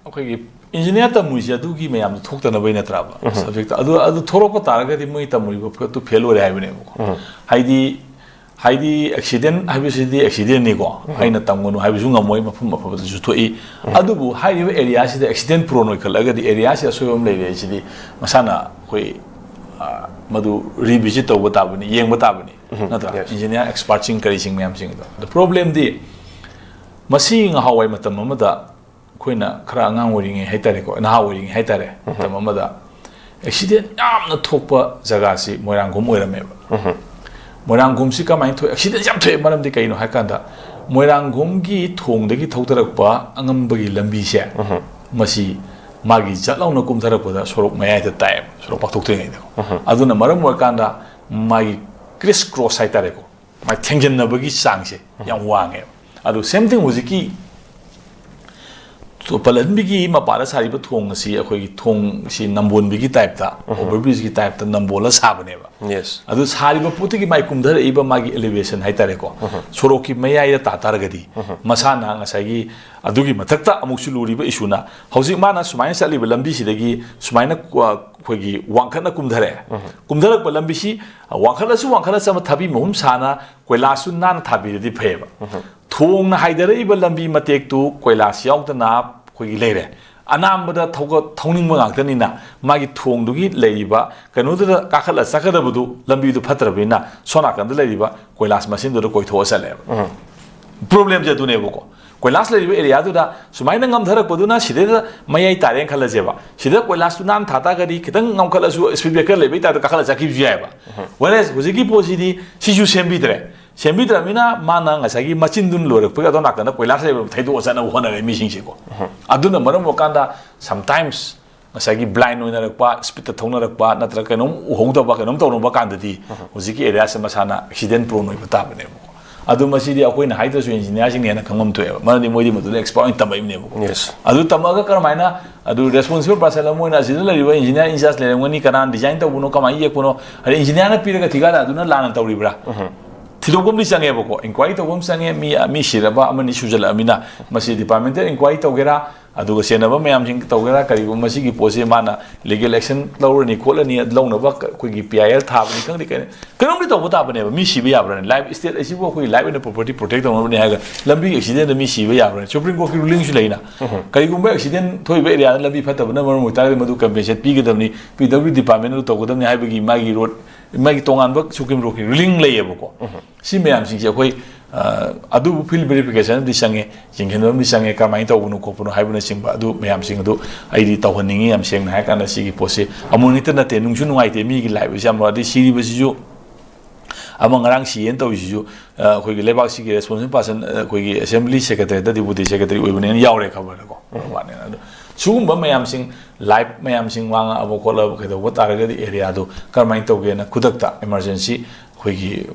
ꯑꯩꯈꯣꯏꯒꯤ ꯏꯟꯖꯤꯅꯤꯌꯥꯔ ꯇꯝꯃꯣꯏꯁꯦ ꯑꯗꯨꯒꯤ ꯃꯌꯥꯝꯗꯣ ꯊꯣꯛꯇꯅꯕꯩ ꯅꯠꯇ꯭ꯔꯕ? ꯁꯕꯖꯦꯛꯇ ꯑꯗꯨ, ꯑꯗꯨ ꯊꯣꯛꯂꯛꯄ ꯇꯥꯔꯒꯗꯤ ꯃꯣꯏ ꯇꯝꯃꯨꯔꯤꯕ ꯄꯣꯠꯇꯨ ꯐꯦꯜ ꯑꯣꯏꯔꯦ ꯍꯥꯏꯕꯅꯦꯕꯀꯣ꯫ ꯍꯥꯏꯗꯤ, ꯍꯥꯏꯗꯤ ꯑꯦꯛꯁꯤꯗꯦꯟ ꯍꯥꯏꯕꯁꯤꯗꯤ ꯑꯦꯛꯁꯤꯗꯦꯟꯅꯤꯀꯣ꯫ ꯑꯩꯅ ꯇꯝꯒꯅꯨ ꯍꯥꯏꯕꯁꯨ ꯉꯝꯃꯣꯏ, ꯃꯐꯝ ꯑꯐꯕꯗꯁꯨ ꯊꯣꯛꯏ꯫ ꯑꯗꯨꯕꯨ ꯍꯥꯏꯔꯤꯕ ꯑꯦꯔꯤꯌꯥꯁꯤꯗ ꯑꯦꯛꯁꯤꯗꯦꯟ ꯄ꯭ꯔꯣꯟ ꯑꯣꯏꯈꯠꯂꯒꯗꯤ ꯑꯦꯔꯤꯌꯥꯁꯤ ꯑꯁꯣꯏꯕ ꯑꯃ ꯂꯩꯔꯦ ꯍꯥꯏꯁꯤꯗꯤ ꯃꯁꯥꯅ ꯑꯩꯈꯣꯏ, ꯑ, ꯃꯗꯨ ꯔꯤꯚꯤꯖꯤꯠ ꯇꯧꯕ ꯇꯥꯕꯅꯤ, ꯌꯦꯡꯕ ꯇꯥꯕꯅꯤ, ꯅꯠꯇ꯭ꯔꯥ? Yes. ꯏꯟꯖꯤꯅꯤꯌꯥꯔ ꯑꯦꯛꯁꯄꯥꯔꯠꯁꯤꯡ ꯀꯔꯤꯁꯤꯡ ꯃꯌꯥꯝꯁꯤꯡꯗꯣ꯫ ꯑꯗꯣ ꯄ꯭ꯔꯣꯕ꯭ꯂꯦꯝꯗꯤ ꯃꯁꯤ ꯉꯍꯥꯟꯋꯥꯏ ꯃꯇꯝ ꯑꯃꯗ ꯑꯩꯈꯣꯏꯅ ꯈꯔ ꯑꯉꯥꯡ ꯑꯣꯏꯔꯤꯉꯩ ꯍꯥꯏꯇꯥꯔꯦꯀꯣ, ꯅꯍꯥ ꯑꯣꯏꯔꯤꯉꯩ ꯍꯥꯏꯇꯥꯔꯦ, ꯃꯇꯝ ꯑꯃꯗ ꯑꯦꯛꯁꯤꯗꯦꯟ ꯌꯥꯝꯅ ꯊꯣꯛꯄ ꯖꯒꯥꯁꯤ ꯃꯣꯏꯔꯥꯡꯈꯣꯝ ꯑꯣꯏꯔꯝꯃꯦꯕ꯫ ꯃꯣꯏꯔꯥꯡꯈꯣꯝꯁꯤ ꯀꯃꯥꯏꯅ ꯊꯣꯛꯑꯦ? ꯑꯦꯛꯁꯤꯗꯦꯟꯁ ꯌꯥꯝ ꯊꯣꯛꯑꯦ꯫ ꯃꯔꯝꯗꯤ ꯀꯩꯅꯣ ꯍꯥꯏ ꯀꯥꯟꯗ, ꯃꯣꯏꯔꯥꯡꯈꯣꯝꯒꯤ ꯊꯣꯡꯗꯒꯤ ꯊꯧꯊꯔꯛꯄ ꯑꯉꯝꯕꯒꯤ ꯂꯝꯕꯤꯁꯦ, ꯃꯁꯤ ꯃꯥꯒꯤ ꯖꯠ ꯂꯥꯎꯅ ꯀꯨꯝꯊꯔꯛꯄꯗ ꯁꯣꯔꯣꯛ ꯃꯌꯥꯏꯗ ꯇꯥꯏꯑꯦꯕ, ꯁꯣꯔꯣꯛ ꯄꯥꯛꯊꯣꯛꯇ꯭ꯔꯤꯉꯩꯗꯀꯣ꯫ ꯑꯗꯨꯅ ꯃꯔꯝ ꯑꯣꯏꯔꯀꯥꯟꯗ ꯃꯥꯒꯤ ꯀ꯭ꯔꯤꯁ ꯀ꯭ꯔꯣꯁ ꯍꯥꯏꯇꯥꯔꯦꯀꯣ, ꯃꯥꯒꯤ ꯊꯦꯡꯖꯤꯟꯅꯕꯒꯤ ꯆꯥꯡꯁꯦ ꯌꯥꯝ ꯋꯥꯡꯉꯦꯕ꯫ ꯑꯗꯨ ꯁꯦꯝ ꯊꯤꯡ ꯍꯧꯖꯤꯛꯀꯤ ꯄꯜꯂꯟꯕꯤꯒꯤ ꯃꯄꯥꯗ ꯁꯥꯔꯤꯕ ꯊꯣꯡ ꯑꯁꯤ ꯑꯩꯈꯣꯏꯒꯤ ꯊꯣꯡꯁꯤ ꯅꯝꯕꯣꯟꯕꯤꯒꯤ ꯇꯥꯏꯞꯇ, ꯑꯣꯚꯔ ꯕ꯭ꯔꯤꯖꯀꯤ ꯇꯥꯏꯞꯇ ꯅꯝꯕꯣꯜꯂ ꯁꯥꯕꯅꯦꯕ꯫ ꯌꯦꯁ꯫ ꯑꯗꯨ ꯁꯥꯔꯤꯕ ꯄꯣꯠꯇꯨꯒꯤ ꯃꯥꯏ ꯀꯨꯝꯊꯔꯛꯏꯕ ꯃꯥꯒꯤ ꯑꯦꯂꯤꯚꯦꯁꯟ ꯍꯥꯏꯇꯥꯔꯦꯀꯣ, ꯁꯣꯔꯣꯛꯀꯤ ꯃꯌꯥꯏꯗ ꯇꯥ ꯇꯥꯔꯒꯗꯤ, ꯃꯁꯥꯅ ꯉꯁꯥꯏꯒꯤ ꯑꯗꯨꯒꯤ ꯃꯊꯛꯇ ꯑꯃꯨꯛꯁꯨ ꯂꯨꯔꯤꯕ ꯏꯁꯨꯅ, ꯍꯧꯖꯤꯛ ꯃꯥꯅ ꯁꯨꯃꯥꯏꯅ ꯆꯠꯂꯤꯕ ꯂꯝꯕꯤꯁꯤꯗꯒꯤ ꯁꯨꯃꯥꯏꯅ ꯀ-, ꯑꯩꯈꯣꯏꯒꯤ ꯋꯥꯡꯈꯠꯅ ꯀꯨꯝꯊꯔꯛꯑꯦ꯫ ꯀꯨꯝꯊꯔꯛꯄ ꯂꯝꯕꯤꯁꯤ ꯋꯥꯡꯈꯠꯂꯁꯨ ꯋꯥꯡꯈꯠꯂ ꯆꯠꯄ ꯊꯕꯤ ꯃꯍꯨꯝ ꯁꯥꯅ ꯀꯣꯏꯂꯥꯁꯁꯨ ꯅꯥꯟꯅ ꯊꯥꯕꯤꯔꯗꯤ ꯐꯩꯌꯦꯕ꯫ ꯊꯣꯡꯅ ꯍꯥꯏꯗꯔꯛꯏꯕ ꯂꯝꯕꯤ ꯃꯇꯦꯛꯇꯨ ꯀꯣꯏꯂꯥꯁ ꯌꯥꯎꯗꯅ ꯑꯩꯈꯣꯏꯒꯤ ꯂꯩꯔꯦ꯫ ꯑꯅꯥꯝꯕꯗ ꯊꯧꯒ-, ꯊꯧꯅꯤꯡꯕ ꯉꯥꯛꯇꯅꯤꯅ, ꯃꯥꯒꯤ ꯊꯣꯡꯗꯨꯒꯤ ꯂꯩꯔꯤꯕ ꯀꯩꯅꯣꯗꯨꯗ ꯀꯥꯈꯠꯂ ꯆꯠꯀꯗꯕꯗꯨ ꯂꯝꯕꯤꯗꯨ ꯐꯠꯇ꯭ꯔꯕꯅꯤꯅ, ꯁꯣꯝ ꯅꯥꯀꯟꯗ ꯂꯩꯔꯤꯕ ꯀꯣꯏꯂꯥꯁ ꯃꯁꯤꯡꯗꯨꯗ ꯀꯣꯏꯊꯣꯛꯑ ꯆꯠꯂꯦꯕ꯫ ꯄ꯭ꯔꯣꯕ꯭ꯂꯦꯝꯁꯦ ꯑꯗꯨꯅꯦꯕꯀꯣ꯫ ꯀꯣꯏꯂꯥꯁ ꯂꯩꯔꯤꯕ ꯑꯦꯔꯤꯌꯥꯗꯨꯗ ꯁꯨꯃꯥꯏꯅ ꯉꯝꯊꯔꯛꯄꯗꯨꯅ ꯁꯤꯗꯩꯗ ꯃꯌꯥꯏ ꯇꯥꯔꯦꯅ ꯈꯜꯂꯁꯦꯕ꯫ ꯁꯤꯗ ꯀꯣꯏꯂꯥꯁꯇꯨ ꯅꯥꯟꯅ ꯊꯥ ꯇꯥꯔꯒꯗꯤ ꯈꯤꯇꯪ ꯉꯝꯈꯠꯂꯁꯨ ꯁ꯭ꯄꯤꯠ ꯕ꯭ꯔꯦꯀꯔ ꯂꯩꯕꯒꯤ ꯇꯥꯏꯞꯇ ꯀꯥꯈꯠꯂ ꯆꯠꯈꯤꯕꯁꯨ ꯌꯥꯏꯑꯕ꯫ ꯋꯦꯔꯦꯁ ꯍꯧꯖꯤꯛꯀꯤ ꯄꯣꯠꯁꯤꯗꯤ ꯁꯤꯁꯨ ꯁꯦꯝꯕꯤꯗ꯭ꯔꯦ꯫ ꯁꯦꯝꯕꯤꯗ꯭ꯔꯕꯅꯤꯅ ꯃꯥꯅ ꯉꯁꯥꯏꯒꯤ ꯃꯆꯤꯟꯗꯨꯅ ꯂꯣꯏꯔꯛꯄꯒꯤ ꯑꯗꯣꯝ ꯅꯥꯀꯟꯗ ꯀꯣꯏꯂꯥꯁ ꯂꯩꯕ ꯊꯩꯗꯣꯛꯑ ꯆꯠꯅꯕ ꯍꯣꯠꯅꯔꯦ ꯃꯤꯁꯤꯡꯁꯦꯀꯣ꯫ ꯑꯗꯨꯅ ꯃꯔꯝ ꯑꯣꯏꯔꯀꯥꯟꯗ sometimes ꯉꯁꯥꯏꯒꯤ ꯕ꯭ꯂꯥꯏꯟ ꯑꯣꯏꯅꯔꯛꯄ, ꯁ꯭ꯄꯤꯠꯇ ꯊꯧꯅꯔꯛꯄ, ꯅꯠꯇ꯭ꯔꯒ ꯀꯩꯅꯣꯝ ꯎꯍꯧꯗꯕ, ꯀꯩꯅꯣꯝ ꯇꯧꯔꯝꯕ ꯀꯥꯟꯗꯗꯤ ꯍꯧꯖꯤꯛꯀꯤ ꯑꯦꯔꯤꯌꯥꯁꯦ ꯃꯁꯥꯅ ꯑꯦꯛꯁꯤꯗꯦꯟ ꯄ꯭ꯔꯣꯟ ꯑꯣꯏꯕ ꯇꯥꯕꯅꯦꯕꯀꯣ꯫ ꯑꯗꯨ ꯃꯁꯤꯗꯤ ꯑꯩꯈꯣꯏꯅ ꯍꯥꯏꯗ꯭ꯔꯁꯨ ꯏꯟꯖꯤꯅꯤꯌꯥꯔꯁꯤꯡꯅ ꯍꯦꯟꯅ ꯈꯪꯐꯝ ꯊꯣꯛꯑꯦꯕ, ꯃꯔꯝꯗꯤ ꯃꯣꯏꯗꯤ ꯃꯗꯨꯗ ꯑꯦꯛꯁꯄꯔꯠ ꯑꯣꯏꯅ ꯇꯝꯃꯛꯏꯕꯅꯦꯕꯀꯣ꯫ ꯌꯦꯁ꯫ ꯑꯗꯨ ꯇꯝꯃꯛꯑꯒ ꯀꯔꯝꯍꯥꯏꯅ ꯑꯗꯨ ꯔꯦꯁꯄꯣꯟꯁꯤꯕꯜ ꯄꯥꯔꯁꯟ ꯑꯃ ꯑꯣꯏꯅ ꯑꯁꯤꯗ ꯂꯩꯔꯤꯕ ꯏꯟꯖꯤꯅꯤꯌꯥꯔ ꯏꯟꯆꯥꯔꯖ ꯂꯩꯔꯝꯒꯅꯤ, ꯀꯅꯥꯅ ꯗꯤꯖꯥꯏꯟ ꯇꯧꯕꯅꯣ, ꯀꯃꯥꯏꯅ ꯌꯦꯛꯄꯅꯣ, ꯑꯗꯩ ꯏꯟꯖꯤꯅꯤꯌꯥꯔꯅ ꯄꯤꯔꯒ ꯊꯤꯀꯥꯗꯥꯔꯗꯨꯅ ꯂꯥꯟꯅ ꯇꯧꯔꯤꯕ꯭ꯔꯥ? ꯊꯤꯗꯣꯛꯄ ꯑꯃꯗꯤ ꯆꯪꯉꯦꯕꯀꯣ, ꯏꯟꯀ꯭ꯋꯥꯏꯔꯤ ꯇꯧꯕ ꯑꯃ ꯆꯪꯉꯦ꯫ ꯃꯤ, ꯃꯤ ꯁꯤꯔꯕ ꯑꯃꯅꯤ ꯁꯨꯖꯜꯂꯛꯑꯃꯤꯅ ꯃꯁꯤ ꯗꯤꯄꯥꯔꯠꯃꯦꯟꯇꯦꯜ ꯏꯟꯀ꯭ꯋꯥꯏꯔꯤ ꯇꯧꯒꯦꯔꯥ, ꯑꯗꯨꯒ ꯁꯦꯟꯅꯕ ꯃꯌꯥꯝꯁꯤꯡ ꯇꯧꯒꯦꯔꯥ, ꯀꯔꯤꯒꯨꯝꯕ ꯃꯁꯤꯒꯤ ꯄꯣꯠꯁꯤ ꯃꯥꯅ ꯂꯤꯒꯦꯜ ꯑꯦꯛꯁꯟ ꯂꯧꯔꯅꯤ ꯈꯣꯠꯂꯅꯤ, ꯂꯧꯅꯕ ꯑꯩꯈꯣꯏꯒꯤ ꯄꯤ ꯑꯥꯏ ꯑꯦꯜ ꯊꯥꯕꯅꯤ ꯈꯪꯗꯦ, ꯀꯩꯅꯣ, ꯀꯩꯅꯣꯝꯗꯤ ꯇꯧꯕ ꯇꯥꯕꯅꯦꯕ꯫ ꯃꯤ ꯁꯤꯕ ꯌꯥꯕ꯭ꯔꯥꯅꯦ? ꯂꯥꯏꯐ, ꯏꯁꯇꯦꯠ ꯑꯁꯤꯕꯨ ꯑꯩꯈꯣꯏꯒꯤ ꯂꯥꯏꯐ ꯑꯣꯏꯅ ꯄ꯭ꯔꯣꯄꯔꯇꯤ ꯄ꯭ꯔꯣꯇꯦꯛ ꯇꯧꯅꯕꯅꯦ ꯍꯥꯏꯔꯒ ꯂꯝꯕꯤꯒꯤ ꯑꯦꯛꯁꯤꯗꯦꯟꯗ ꯃꯤ ꯁꯤꯕ ꯌꯥꯕ꯭ꯔꯥꯅꯦ? ꯁꯨꯄ꯭ꯔꯤꯝ ꯀꯣꯔꯠꯀꯤ ꯔꯨꯂꯤꯡꯁꯨ ꯂꯩꯅ꯫ ꯀꯔꯤꯒꯨꯝꯕ ꯑꯦꯛꯁꯤꯗꯦꯟ ꯊꯣꯛꯏꯕ ꯑꯦꯔꯤꯌꯥꯗ ꯂꯝꯕꯤ ꯐꯠꯇꯕꯅ ꯃꯔꯝ ꯑꯣꯏꯇꯥꯔꯒꯗꯤ ꯃꯗꯨ ꯀꯝꯄꯦꯟꯁꯦꯠ ꯄꯤꯒꯗꯕꯅꯤ, ꯄꯤ ꯗꯕ꯭ꯂꯤꯎ ꯗꯤꯄꯥꯔꯠꯃꯦꯟꯅ ꯇꯧꯒꯗꯕꯅꯤ ꯍꯥꯏꯕꯒꯤ ꯃꯥꯒꯤ ꯔꯣꯗ, ꯃꯥꯒꯤ ꯇꯣꯉꯥꯟꯕ ꯁꯨꯄ꯭ꯔꯤꯝ ꯀꯣꯔꯠꯀꯤ ꯔꯨꯂꯤꯡ ꯂꯩꯌꯦꯕꯀꯣ꯫ ꯁꯤ ꯃꯌꯥꯝꯁꯤꯡꯁꯦ ꯑꯩꯈꯣꯏ, ꯑ, ꯑꯗꯨꯕꯨ ꯐꯤꯜꯗ ꯚꯦꯔꯤꯐꯤꯀꯦꯁꯟ ꯑꯃꯗꯤ ꯆꯪꯉꯦ, ꯌꯦꯡꯁꯤꯟꯕ ꯑꯃꯗꯤ ꯆꯪꯉꯦ, ꯀꯔꯝꯍꯥꯏꯅ ꯇꯧꯕꯅꯣ ꯈꯣꯠꯄꯅꯣ ꯍꯥꯏꯕꯅꯆꯤꯡꯕ ꯑꯗꯨ ꯃꯌꯥꯝꯁꯤꯡ ꯑꯗꯨ ꯑꯩꯗꯤ ꯇꯧꯍꯟꯅꯤꯡꯉꯤ꯫ ꯌꯥꯝ ꯁꯦꯡꯅ ꯍꯥꯏꯔ ꯀꯥꯟꯗ ꯁꯤꯒꯤ ꯄꯣꯠꯁꯤ ꯑꯃꯣꯟ ꯍꯦꯛꯇ ꯅꯠꯇꯦ, ꯅꯨꯡꯁꯨ ꯅꯨꯡꯉꯥꯏꯇꯦ꯫ ꯃꯤꯒꯤ ꯂꯥꯏꯐ ꯑꯁꯤ ꯌꯥꯝ, ꯑꯗꯩ ꯁꯤꯔꯤꯕꯁꯤꯁꯨ ꯑꯃ ꯉꯔꯥꯡ ꯁꯤꯌꯦꯅ ꯇꯧꯔꯤꯁꯤꯁꯨ, ꯑ, ꯑꯩꯈꯣꯏꯒꯤ ꯂꯩꯕꯥꯛꯁꯤꯒꯤ responsible person, ꯑ, ꯑꯩꯈꯣꯏꯒꯤ assembly secretary, deputy secretary ꯑꯣꯏꯕꯅꯦꯅ ꯌꯥꯎꯔꯦ ꯈꯕꯔꯗꯀꯣ꯫ ꯋꯥꯅꯦꯅ꯫ ꯑꯗꯣ ꯁꯤꯒꯨꯝꯕ ꯃꯌꯥꯝꯁꯤꯡ, live ꯃꯌꯥꯝꯁꯤꯡ ꯋꯥ ꯉꯥꯡꯕ ꯈꯣꯠꯂꯕ ꯀꯩꯗꯧꯕ ꯇꯥꯔꯒꯗꯤ area ꯗꯨ ꯀꯔꯝꯍꯥꯏꯅ ꯇꯧꯒꯦꯅ ꯈꯨꯗꯛꯇ emergency ꯑꯩꯈꯣꯏꯒꯤ,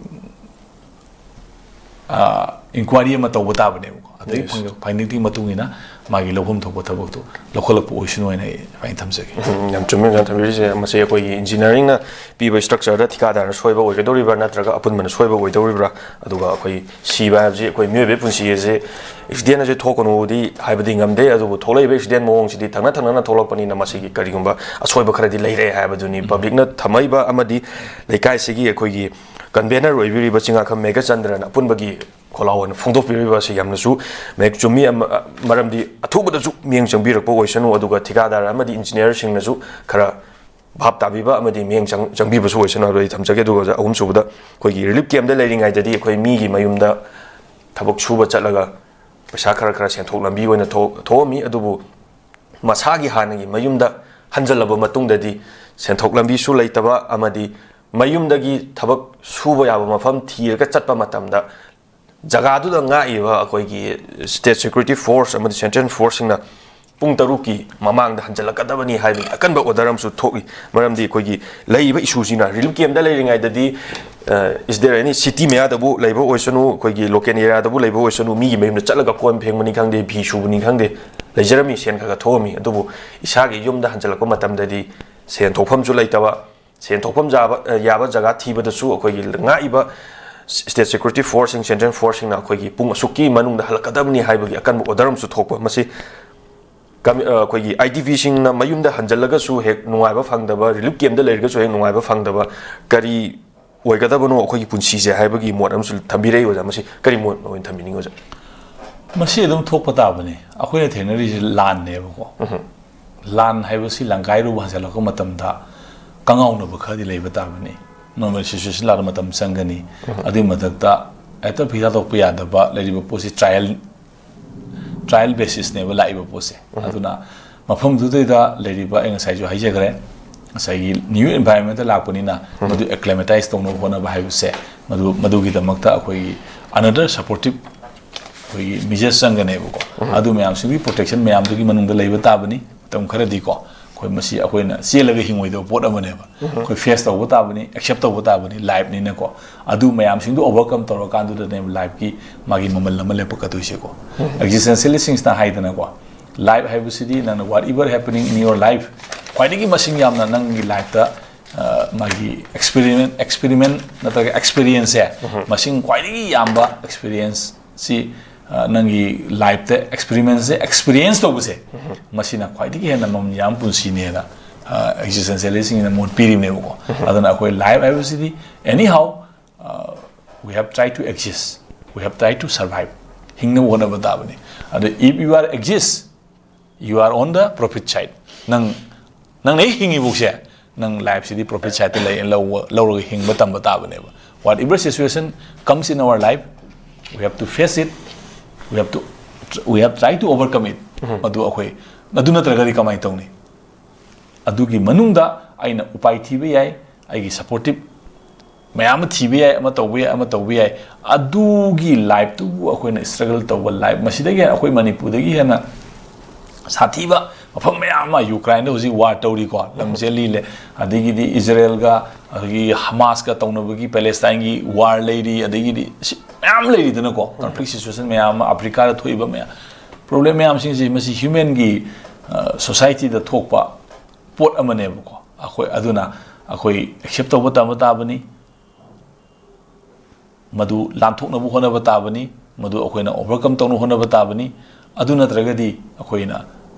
ꯑ, inquiry ꯑꯃ ꯇꯧꯕ ꯇꯥꯕꯅꯦꯕꯀꯣ꯫ ꯑꯗꯒꯤ Yes. ꯐꯪ-, finding ꯗꯨꯒꯤ ꯃꯇꯨꯡ ꯏꯟꯅ ꯃꯥꯒꯤ ꯂꯧꯐꯝ ꯊꯣꯛꯄ ꯊꯕꯛꯇꯣ ꯂꯧꯈꯠꯂꯛꯄ ꯑꯣꯏꯁꯅꯨ ꯍꯥꯏꯅ ꯑꯩ ꯁꯨꯃꯥꯏꯅ ꯊꯝꯖꯒꯦ꯫ ꯎꯝ, ꯌꯥꯝ ꯆꯨꯝꯃꯦ ꯑꯣꯖꯥ ꯊꯝꯕꯤꯔꯤꯁꯦ꯫ ꯃꯁꯤ ꯑꯩꯈꯣꯏꯒꯤ engineering ꯅ ꯄꯤꯕ structure ꯗ ꯊꯤꯀꯥꯗꯥꯔꯅ ꯁꯣꯏꯕ ꯑꯣꯏꯒꯗꯧꯔꯤꯕ꯭ꯔꯥ ꯅꯠꯇ꯭ꯔꯒ ꯑꯄꯨꯟꯕꯅ ꯁꯣꯏꯕ ꯑꯣꯏꯗꯧꯔꯤꯕ꯭ꯔꯥ? ꯑꯗꯨꯒ ꯑꯩꯈꯣꯏ ꯁꯤꯕ ꯍꯥꯏꯕꯁꯤ ꯑꯩꯈꯣꯏ ꯃꯤꯑꯣꯏꯕꯒꯤ ꯄꯨꯟꯁꯤ ꯑꯁꯦ accident ꯑꯁꯦ ꯊꯣꯛꯀꯅꯨꯗꯤ ꯍꯥꯏꯕꯗꯤ ꯉꯝꯗꯦ, ꯑꯗꯨꯕꯨ ꯊꯣꯛꯂꯛꯏꯕ accident ꯃꯑꯣꯡꯁꯤꯗꯤ ꯊꯪꯅ ꯊꯪꯅꯅ ꯊꯣꯛꯂꯛꯄꯅꯤꯅ ꯃꯁꯤꯒꯤ ꯀꯔꯤꯒꯨꯝꯕ ꯑꯁꯣꯏꯕ ꯈꯔꯗꯤ ꯂꯩꯔꯦ ꯍꯥꯏꯕꯗꯨꯅꯤ꯫ ꯎꯝ꯫ Public ꯅ ꯊꯝꯃꯛꯏꯕ ꯑꯃꯗꯤ ꯂꯩꯀꯥꯏꯁꯤꯒꯤ ꯑꯩꯈꯣꯏꯒꯤ convener ꯑꯣꯏꯕꯤꯔꯤꯕ ꯆꯤꯡꯉꯥꯈꯝ ꯃꯦꯘꯆꯟꯗ꯭ꯔꯅ ꯑꯄꯨꯟꯕꯒꯤ ꯈꯣꯜꯂꯥꯎ ꯑꯣꯏꯅ ꯐꯣꯡꯗꯣꯛꯄꯤꯔꯤꯕ ꯑꯁꯤ ꯌꯥꯝꯅꯁꯨ ꯃꯌꯦꯛ ꯆꯨꯝꯃꯤ꯫ ꯑꯃ-, ꯃꯔꯝꯗꯤ ꯑꯊꯨꯕꯗꯁꯨ ꯃꯤꯠꯌꯦꯡ ꯆꯪꯕꯤꯔꯛꯄ ꯑꯣꯏꯁꯅꯨ, ꯑꯗꯨꯒ ꯊꯤꯀꯥꯗꯥꯔ ꯑꯃꯗꯤ engineer ꯁꯤꯡꯅꯁꯨ ꯈꯔ ꯚꯥꯞ ꯇꯥꯕꯤꯕ ꯑꯃꯗꯤ ꯃꯤꯠꯌꯦꯡ ꯆꯪ-, ꯆꯪꯕꯤꯕꯁꯨ ꯑꯣꯏꯁꯅꯨ ꯍꯥꯏꯕ ꯑꯩ ꯊꯝꯖꯒꯦ꯫ ꯑꯗꯨꯒ ꯑꯣꯖꯥ, ꯑꯍꯨꯝꯁꯨꯕꯗ ꯑꯩꯈꯣꯏꯒꯤ relief camp ꯇ ꯂꯩꯔꯤꯉꯩꯗꯗꯤ ꯑꯩꯈꯣꯏ ꯃꯤꯒꯤ ꯃꯌꯨꯝꯗ ꯊꯕꯛ ꯁꯨꯕ ꯆꯠꯂꯒ ꯄꯩꯁꯥ ꯈꯔ ꯈꯔ ꯁꯦꯟꯊꯣꯛ ꯂꯝꯕꯤ ꯑꯣꯏꯅ ꯊꯣꯛ-, ꯊꯣꯛꯑꯝꯃꯤ꯫ ꯑꯗꯨꯕꯨ ꯃꯁꯥꯒꯤ ꯍꯥꯟꯅꯒꯤ ꯃꯌꯨꯝꯗ ꯍꯟꯖꯜꯂꯕ ꯃꯇꯨꯡꯗꯗꯤ ꯁꯦꯟꯊꯣꯛ ꯂꯝꯕꯤꯁꯨ ꯂꯩꯇꯕ ꯑꯃꯗꯤ ꯃꯌꯨꯝꯗꯒꯤ ꯊꯕꯛ ꯁꯨꯕ ꯌꯥꯕ ꯃꯐꯝ ꯊꯤꯔꯒ ꯆꯠꯄ ꯃꯇꯝꯗ ꯖꯒꯥꯗꯨꯗ ꯉꯥꯛꯏꯕ ꯑꯩꯈꯣꯏꯒꯤ state security force ꯑꯃꯗꯤ central force ꯁꯤꯡꯅ ꯄꯨꯡ ꯇꯔꯨꯛꯀꯤ ꯃꯃꯥꯡꯗ ꯍꯟꯖꯜꯂꯛꯀꯗꯕꯅꯤ ꯍꯥꯏꯕꯒꯤ ꯑꯀꯟꯕ order ꯑꯃꯁꯨ ꯊꯣꯛꯏ꯫ ꯃꯔꯝꯗꯤ ꯑꯩꯈꯣꯏꯒꯤ ꯂꯩꯔꯤꯕ issue ꯁꯤꯅ relief camp ꯇ ꯂꯩꯔꯤꯉꯩꯗꯗꯤ, ꯑ, is there any city ꯃꯌꯥꯗꯕꯨ ꯂꯩꯕ ꯑꯣꯏꯁꯅꯨ, ꯑꯩꯈꯣꯏꯒꯤ local area ꯗꯕꯨ ꯂꯩꯕ ꯑꯣꯏꯁꯅꯨ, ꯃꯤꯒꯤ ꯃꯌꯨꯝꯗ ꯆꯠꯂꯒ ꯀꯣꯟ ꯐꯦꯡꯕꯅꯤ ꯈꯪꯗꯦ, ꯐꯤ ꯁꯨꯕꯅꯤ ꯈꯪꯗꯦ, ꯂꯩꯖꯔꯝꯃꯤ, ꯁꯦꯟ ꯈꯔ ꯈꯔ ꯊꯣꯛꯑꯝꯃꯤ꯫ ꯑꯗꯨꯕꯨ ꯏꯁꯥꯒꯤ ꯌꯨꯝꯗ ꯍꯟꯖꯜꯂꯛꯄ ꯃꯇꯝꯗꯗꯤ ꯁꯦꯟ ꯊꯣꯛꯐꯝꯁꯨ ꯂꯩꯇꯕ, ꯁꯦꯟ ꯊꯣꯛꯐꯝ ꯌꯥꯕ, ꯌꯥꯕ ꯖꯒꯥ ꯊꯤꯕꯗꯁꯨ ꯑꯩꯈꯣꯏꯒꯤ ꯉꯥꯛꯏꯕ state security force ꯁꯤꯡ, central force ꯁꯤꯡꯅ ꯑꯩꯈꯣꯏꯒꯤ ꯄꯨꯡ ꯑꯁꯨꯛꯀꯤ ꯃꯅꯨꯡꯗ ꯍꯜꯂꯛꯀꯗꯕꯅꯤ ꯍꯥꯏꯕꯒꯤ ꯑꯀꯟꯕ order ꯑꯃꯁꯨ ꯊꯣꯛꯄ꯫ ꯃꯁꯤ ꯀꯃꯤ-, ꯑ, ꯑꯩꯈꯣꯏꯒꯤ I D P ꯁꯤꯡꯅ ꯃꯌꯨꯝꯗ ꯍꯟꯖꯜꯂꯒꯁꯨ ꯍꯦꯛ ꯅꯨꯡꯉꯥꯏꯕ ꯐꯪꯗꯕ, relief camp ꯇ ꯂꯩꯔꯒꯁꯨ ꯍꯦꯛ ꯅꯨꯡꯉꯥꯏꯕ ꯐꯪꯗꯕ, ꯀꯔꯤ ꯑꯣꯏꯒꯗꯕꯅꯣ ꯑꯩꯈꯣꯏꯒꯤ ꯄꯨꯟꯁꯤꯁꯦ ꯍꯥꯏꯕꯒꯤ ꯃꯣꯠ ꯑꯃꯁꯨ ꯊꯝꯕꯤꯔꯛꯏ ꯑꯣꯖꯥ꯫ ꯃꯁꯤ ꯀꯔꯤ ꯃꯣꯠ ꯑꯣꯏꯅ ꯊꯝꯕꯤꯅꯤꯡꯉꯤ ꯑꯣꯖꯥ? ꯃꯁꯤ ꯑꯗꯨꯝ ꯊꯣꯛꯄ ꯇꯥꯕꯅꯤ꯫ ꯑꯩꯈꯣꯏꯅ ꯊꯦꯡꯅꯔꯤꯁꯤ ꯂꯥꯟꯅꯦꯕꯀꯣ꯫ ꯎꯝꯍꯨꯝ꯫ ꯂꯥꯟ ꯍꯥꯏꯕꯁꯤ ꯂꯥꯟꯒꯥꯏꯔꯨꯕ ꯍꯟꯖꯜꯂꯛꯄ ꯃꯇꯝꯗ ꯀꯉꯥꯎꯅꯕ ꯈꯔꯗꯤ ꯂꯩꯕ ꯇꯥꯕꯅꯤ꯫ Normal situation ꯂꯥꯛꯄ ꯃꯇꯝ ꯆꯪꯒꯅꯤ꯫ ꯎꯝꯍꯨꯝ꯫ ꯑꯗꯨꯒꯤ ꯃꯊꯛꯇ ꯍꯦꯛꯇ ꯐꯤ ꯊꯥꯗꯣꯛꯄ ꯌꯥꯗꯕ ꯂꯩꯔꯤꯕ ꯄꯣꯠꯁꯤ trial, trial basis ꯅꯦꯕ ꯂꯥꯛꯏꯕ ꯄꯣꯠꯁꯦ꯫ ꯎꯝꯍꯨꯝ꯫ ꯑꯗꯨꯅ ꯃꯐꯝꯗꯨꯗꯩꯗ ꯂꯩꯔꯤꯕ, ꯑꯩ ꯉꯁꯥꯏꯁꯨ ꯍꯥꯏꯖꯈ꯭ꯔꯦ, ꯉꯁꯥꯏꯒꯤ new environment ꯇ ꯂꯥꯛꯄꯅꯤꯅ ꯃꯗꯨ acclimatise ꯇꯧꯅꯕ ꯍꯣꯠꯅꯕ ꯍꯥꯏꯕꯁꯦ, ꯃꯗꯨ ꯃꯗꯨꯒꯤꯗꯃꯛꯇ ꯑꯩꯈꯣꯏꯒꯤ another supportive ꯑꯩꯈꯣꯏꯒꯤ measures ꯆꯪꯒꯅꯦꯕꯀꯣ꯫ ꯑꯗꯨ ꯃꯌꯥꯝꯁꯤꯒꯤ protection ꯃꯌꯥꯝꯗꯨꯒꯤ ꯃꯅꯨꯡꯗ ꯂꯩꯕ ꯇꯥꯕꯅꯤ꯫ ꯃꯇꯝ ꯈꯔꯗꯤꯀꯣ ꯑꯩꯈꯣꯏ ꯃꯁꯤ ꯑꯩꯈꯣꯏꯅ ꯆꯦꯜꯂꯒ ꯍꯤꯡꯉꯣꯏꯗꯕ ꯄꯣꯠ ꯑꯃꯅꯦꯕ꯫ ꯑꯩꯈꯣꯏ face ꯇꯧꯕ ꯇꯥꯕꯅꯤ, accept ꯇꯧꯕ ꯇꯥꯕꯅꯤ, life ꯅꯤꯅꯀꯣ꯫ ꯑꯗꯨ ꯃꯌꯥꯝꯁꯤꯡꯗꯨ overcome ꯇꯧꯔꯀꯥꯟꯗꯨꯗꯅꯦꯕ life ꯀꯤ ꯃꯥꯒꯤ ꯃꯃꯜ ꯑꯃ ꯂꯦꯞꯄꯛꯀꯗꯣꯏꯁꯦꯀꯣ꯫ Existentialist ꯁꯤꯡꯁꯤꯅ ꯍꯥꯏꯗꯅꯀꯣ, life ꯍꯥꯏꯕꯁꯤꯗꯤ ꯅꯪꯅ whatever happening in your life, ꯈ꯭ꯋꯥꯏꯗꯒꯤ ꯃꯁꯤꯡ ꯌꯥꯝꯅ ꯅꯪꯒꯤ life ꯇ, ꯑ, ꯃꯥꯒꯤ experiment, experiment ꯅꯠꯇ꯭ꯔꯒ experience ꯁꯦ, ꯃꯁꯤꯡ ꯈ꯭ꯋꯥꯏꯗꯒꯤ ꯌꯥꯝꯕ experience ꯁꯤ, ꯑ, ꯅꯪꯒꯤ life ꯇ experiment ꯁꯦ experience ꯇꯧꯕꯁꯦ, ꯃꯁꯤꯅ ꯈ꯭ꯋꯥꯏꯗꯒꯤ ꯍꯦꯟꯅ ꯃꯃꯜ ꯌꯥꯝꯕ ꯄꯨꯟꯁꯤꯅꯦꯅ, ꯑ, existentialist ꯁꯤꯡꯅ ꯃꯣꯠ ꯄꯤꯔꯤꯕꯅꯦꯕꯀꯣ꯫ ꯑꯗꯨꯅ ꯑꯩꯈꯣꯏ life ꯍꯥꯏꯕꯁꯤꯗꯤ, anyhow, ꯑ, we have tried to exist, we have tried to survive, ꯍꯤꯡꯅꯕ ꯍꯣꯠꯅꯕ ꯇꯥꯕꯅꯤ꯫ ꯑꯗꯣ if you are exist, you are on the profit side. ꯅꯪ, ꯅꯪꯅ ꯍꯦꯛ ꯍꯤꯡꯉꯤꯐꯥꯎꯁꯦ, ꯅꯪ life ꯁꯤꯗꯤ profit side ꯇ ꯂꯩ, ꯂꯧ-, ꯂꯧꯔꯒ ꯍꯤꯡꯕ ꯇꯝꯕ ꯇꯥꯕꯅꯦꯕ꯫ Whatever situation comes in our life, we have to face it, we have to, we have try to overcome it. ꯃꯗꯨ ꯑꯩꯈꯣꯏ, ꯑꯗꯨ ꯅꯠꯇ꯭ꯔꯒꯗꯤ ꯀꯃꯥꯏꯅ ꯇꯧꯅꯤ? ꯑꯗꯨꯒꯤ ꯃꯅꯨꯡꯗ ꯑꯩꯅ ꯎꯄꯥꯏ ꯊꯤꯕ ꯌꯥꯏ, ꯑꯩꯒꯤ supportive ꯃꯌꯥꯝ ꯑꯃ ꯊꯤꯕ ꯌꯥꯏ, ꯑꯃ ꯇꯧꯕ ꯌꯥꯏ, ꯑꯃ ꯇꯧꯕ ꯌꯥꯏ꯫ ꯑꯗꯨꯒꯤ life ꯇꯨꯕꯨ ꯑꯩꯈꯣꯏꯅ struggle ꯇꯧꯕ life, ꯃꯁꯤꯗꯒꯤ ꯍꯦꯟꯅ ꯑꯩꯈꯣꯏ ꯃꯅꯤꯄꯨꯔꯗꯒꯤ ꯍꯦꯟꯅ ꯁꯥꯊꯤꯕ ꯃꯐꯝ ꯃꯌꯥꯝ ꯑꯃ, Ukraine ꯗ ꯍꯧꯖꯤꯛ war ꯇꯧꯔꯤꯀꯣ, ꯂꯝ ꯖꯦꯜ ꯂꯤꯂꯦ, ꯑꯗꯒꯤꯗꯤ Israel ꯒ ꯑꯗꯒꯤ Hamas ꯀ ꯇꯧꯅꯕꯒꯤ Palestine ꯒꯤ war ꯂꯩꯔꯤ, ꯑꯗꯒꯤꯗꯤ ꯁꯤ ꯃꯌꯥꯝ ꯂꯩꯔꯤꯗꯅꯀꯣ, conflict situation ꯃꯌꯥꯝ ꯑꯃ, Africa ꯗ ꯊꯣꯛꯏꯕ ꯃꯌꯥꯝ, problem ꯃꯌꯥꯝꯁꯤꯡꯁꯤ, ꯃꯁꯤ human ꯒꯤ, ꯑ, society ꯗ ꯊꯣꯛꯄ ꯄꯣꯠ ꯑꯃꯅꯦꯕꯀꯣ꯫ ꯑꯩꯈꯣꯏ ꯑꯗꯨꯅ ꯑꯩꯈꯣꯏ accept ꯇꯧꯕ ꯇꯝꯕ ꯇꯥꯕꯅꯤ, ꯃꯗꯨ ꯂꯥꯟꯊꯣꯛꯅꯕ ꯍꯣꯠꯅꯕ ꯇꯥꯕꯅꯤ, ꯃꯗꯨ ꯑꯩꯈꯣꯏꯅ overcome ꯇꯧꯅꯕ ꯍꯣꯠꯅꯕ ꯇꯥꯕꯅꯤ꯫ ꯑꯗꯨ ꯅꯠꯇ꯭ꯔꯒꯗꯤ ꯑꯩꯈꯣꯏꯅ,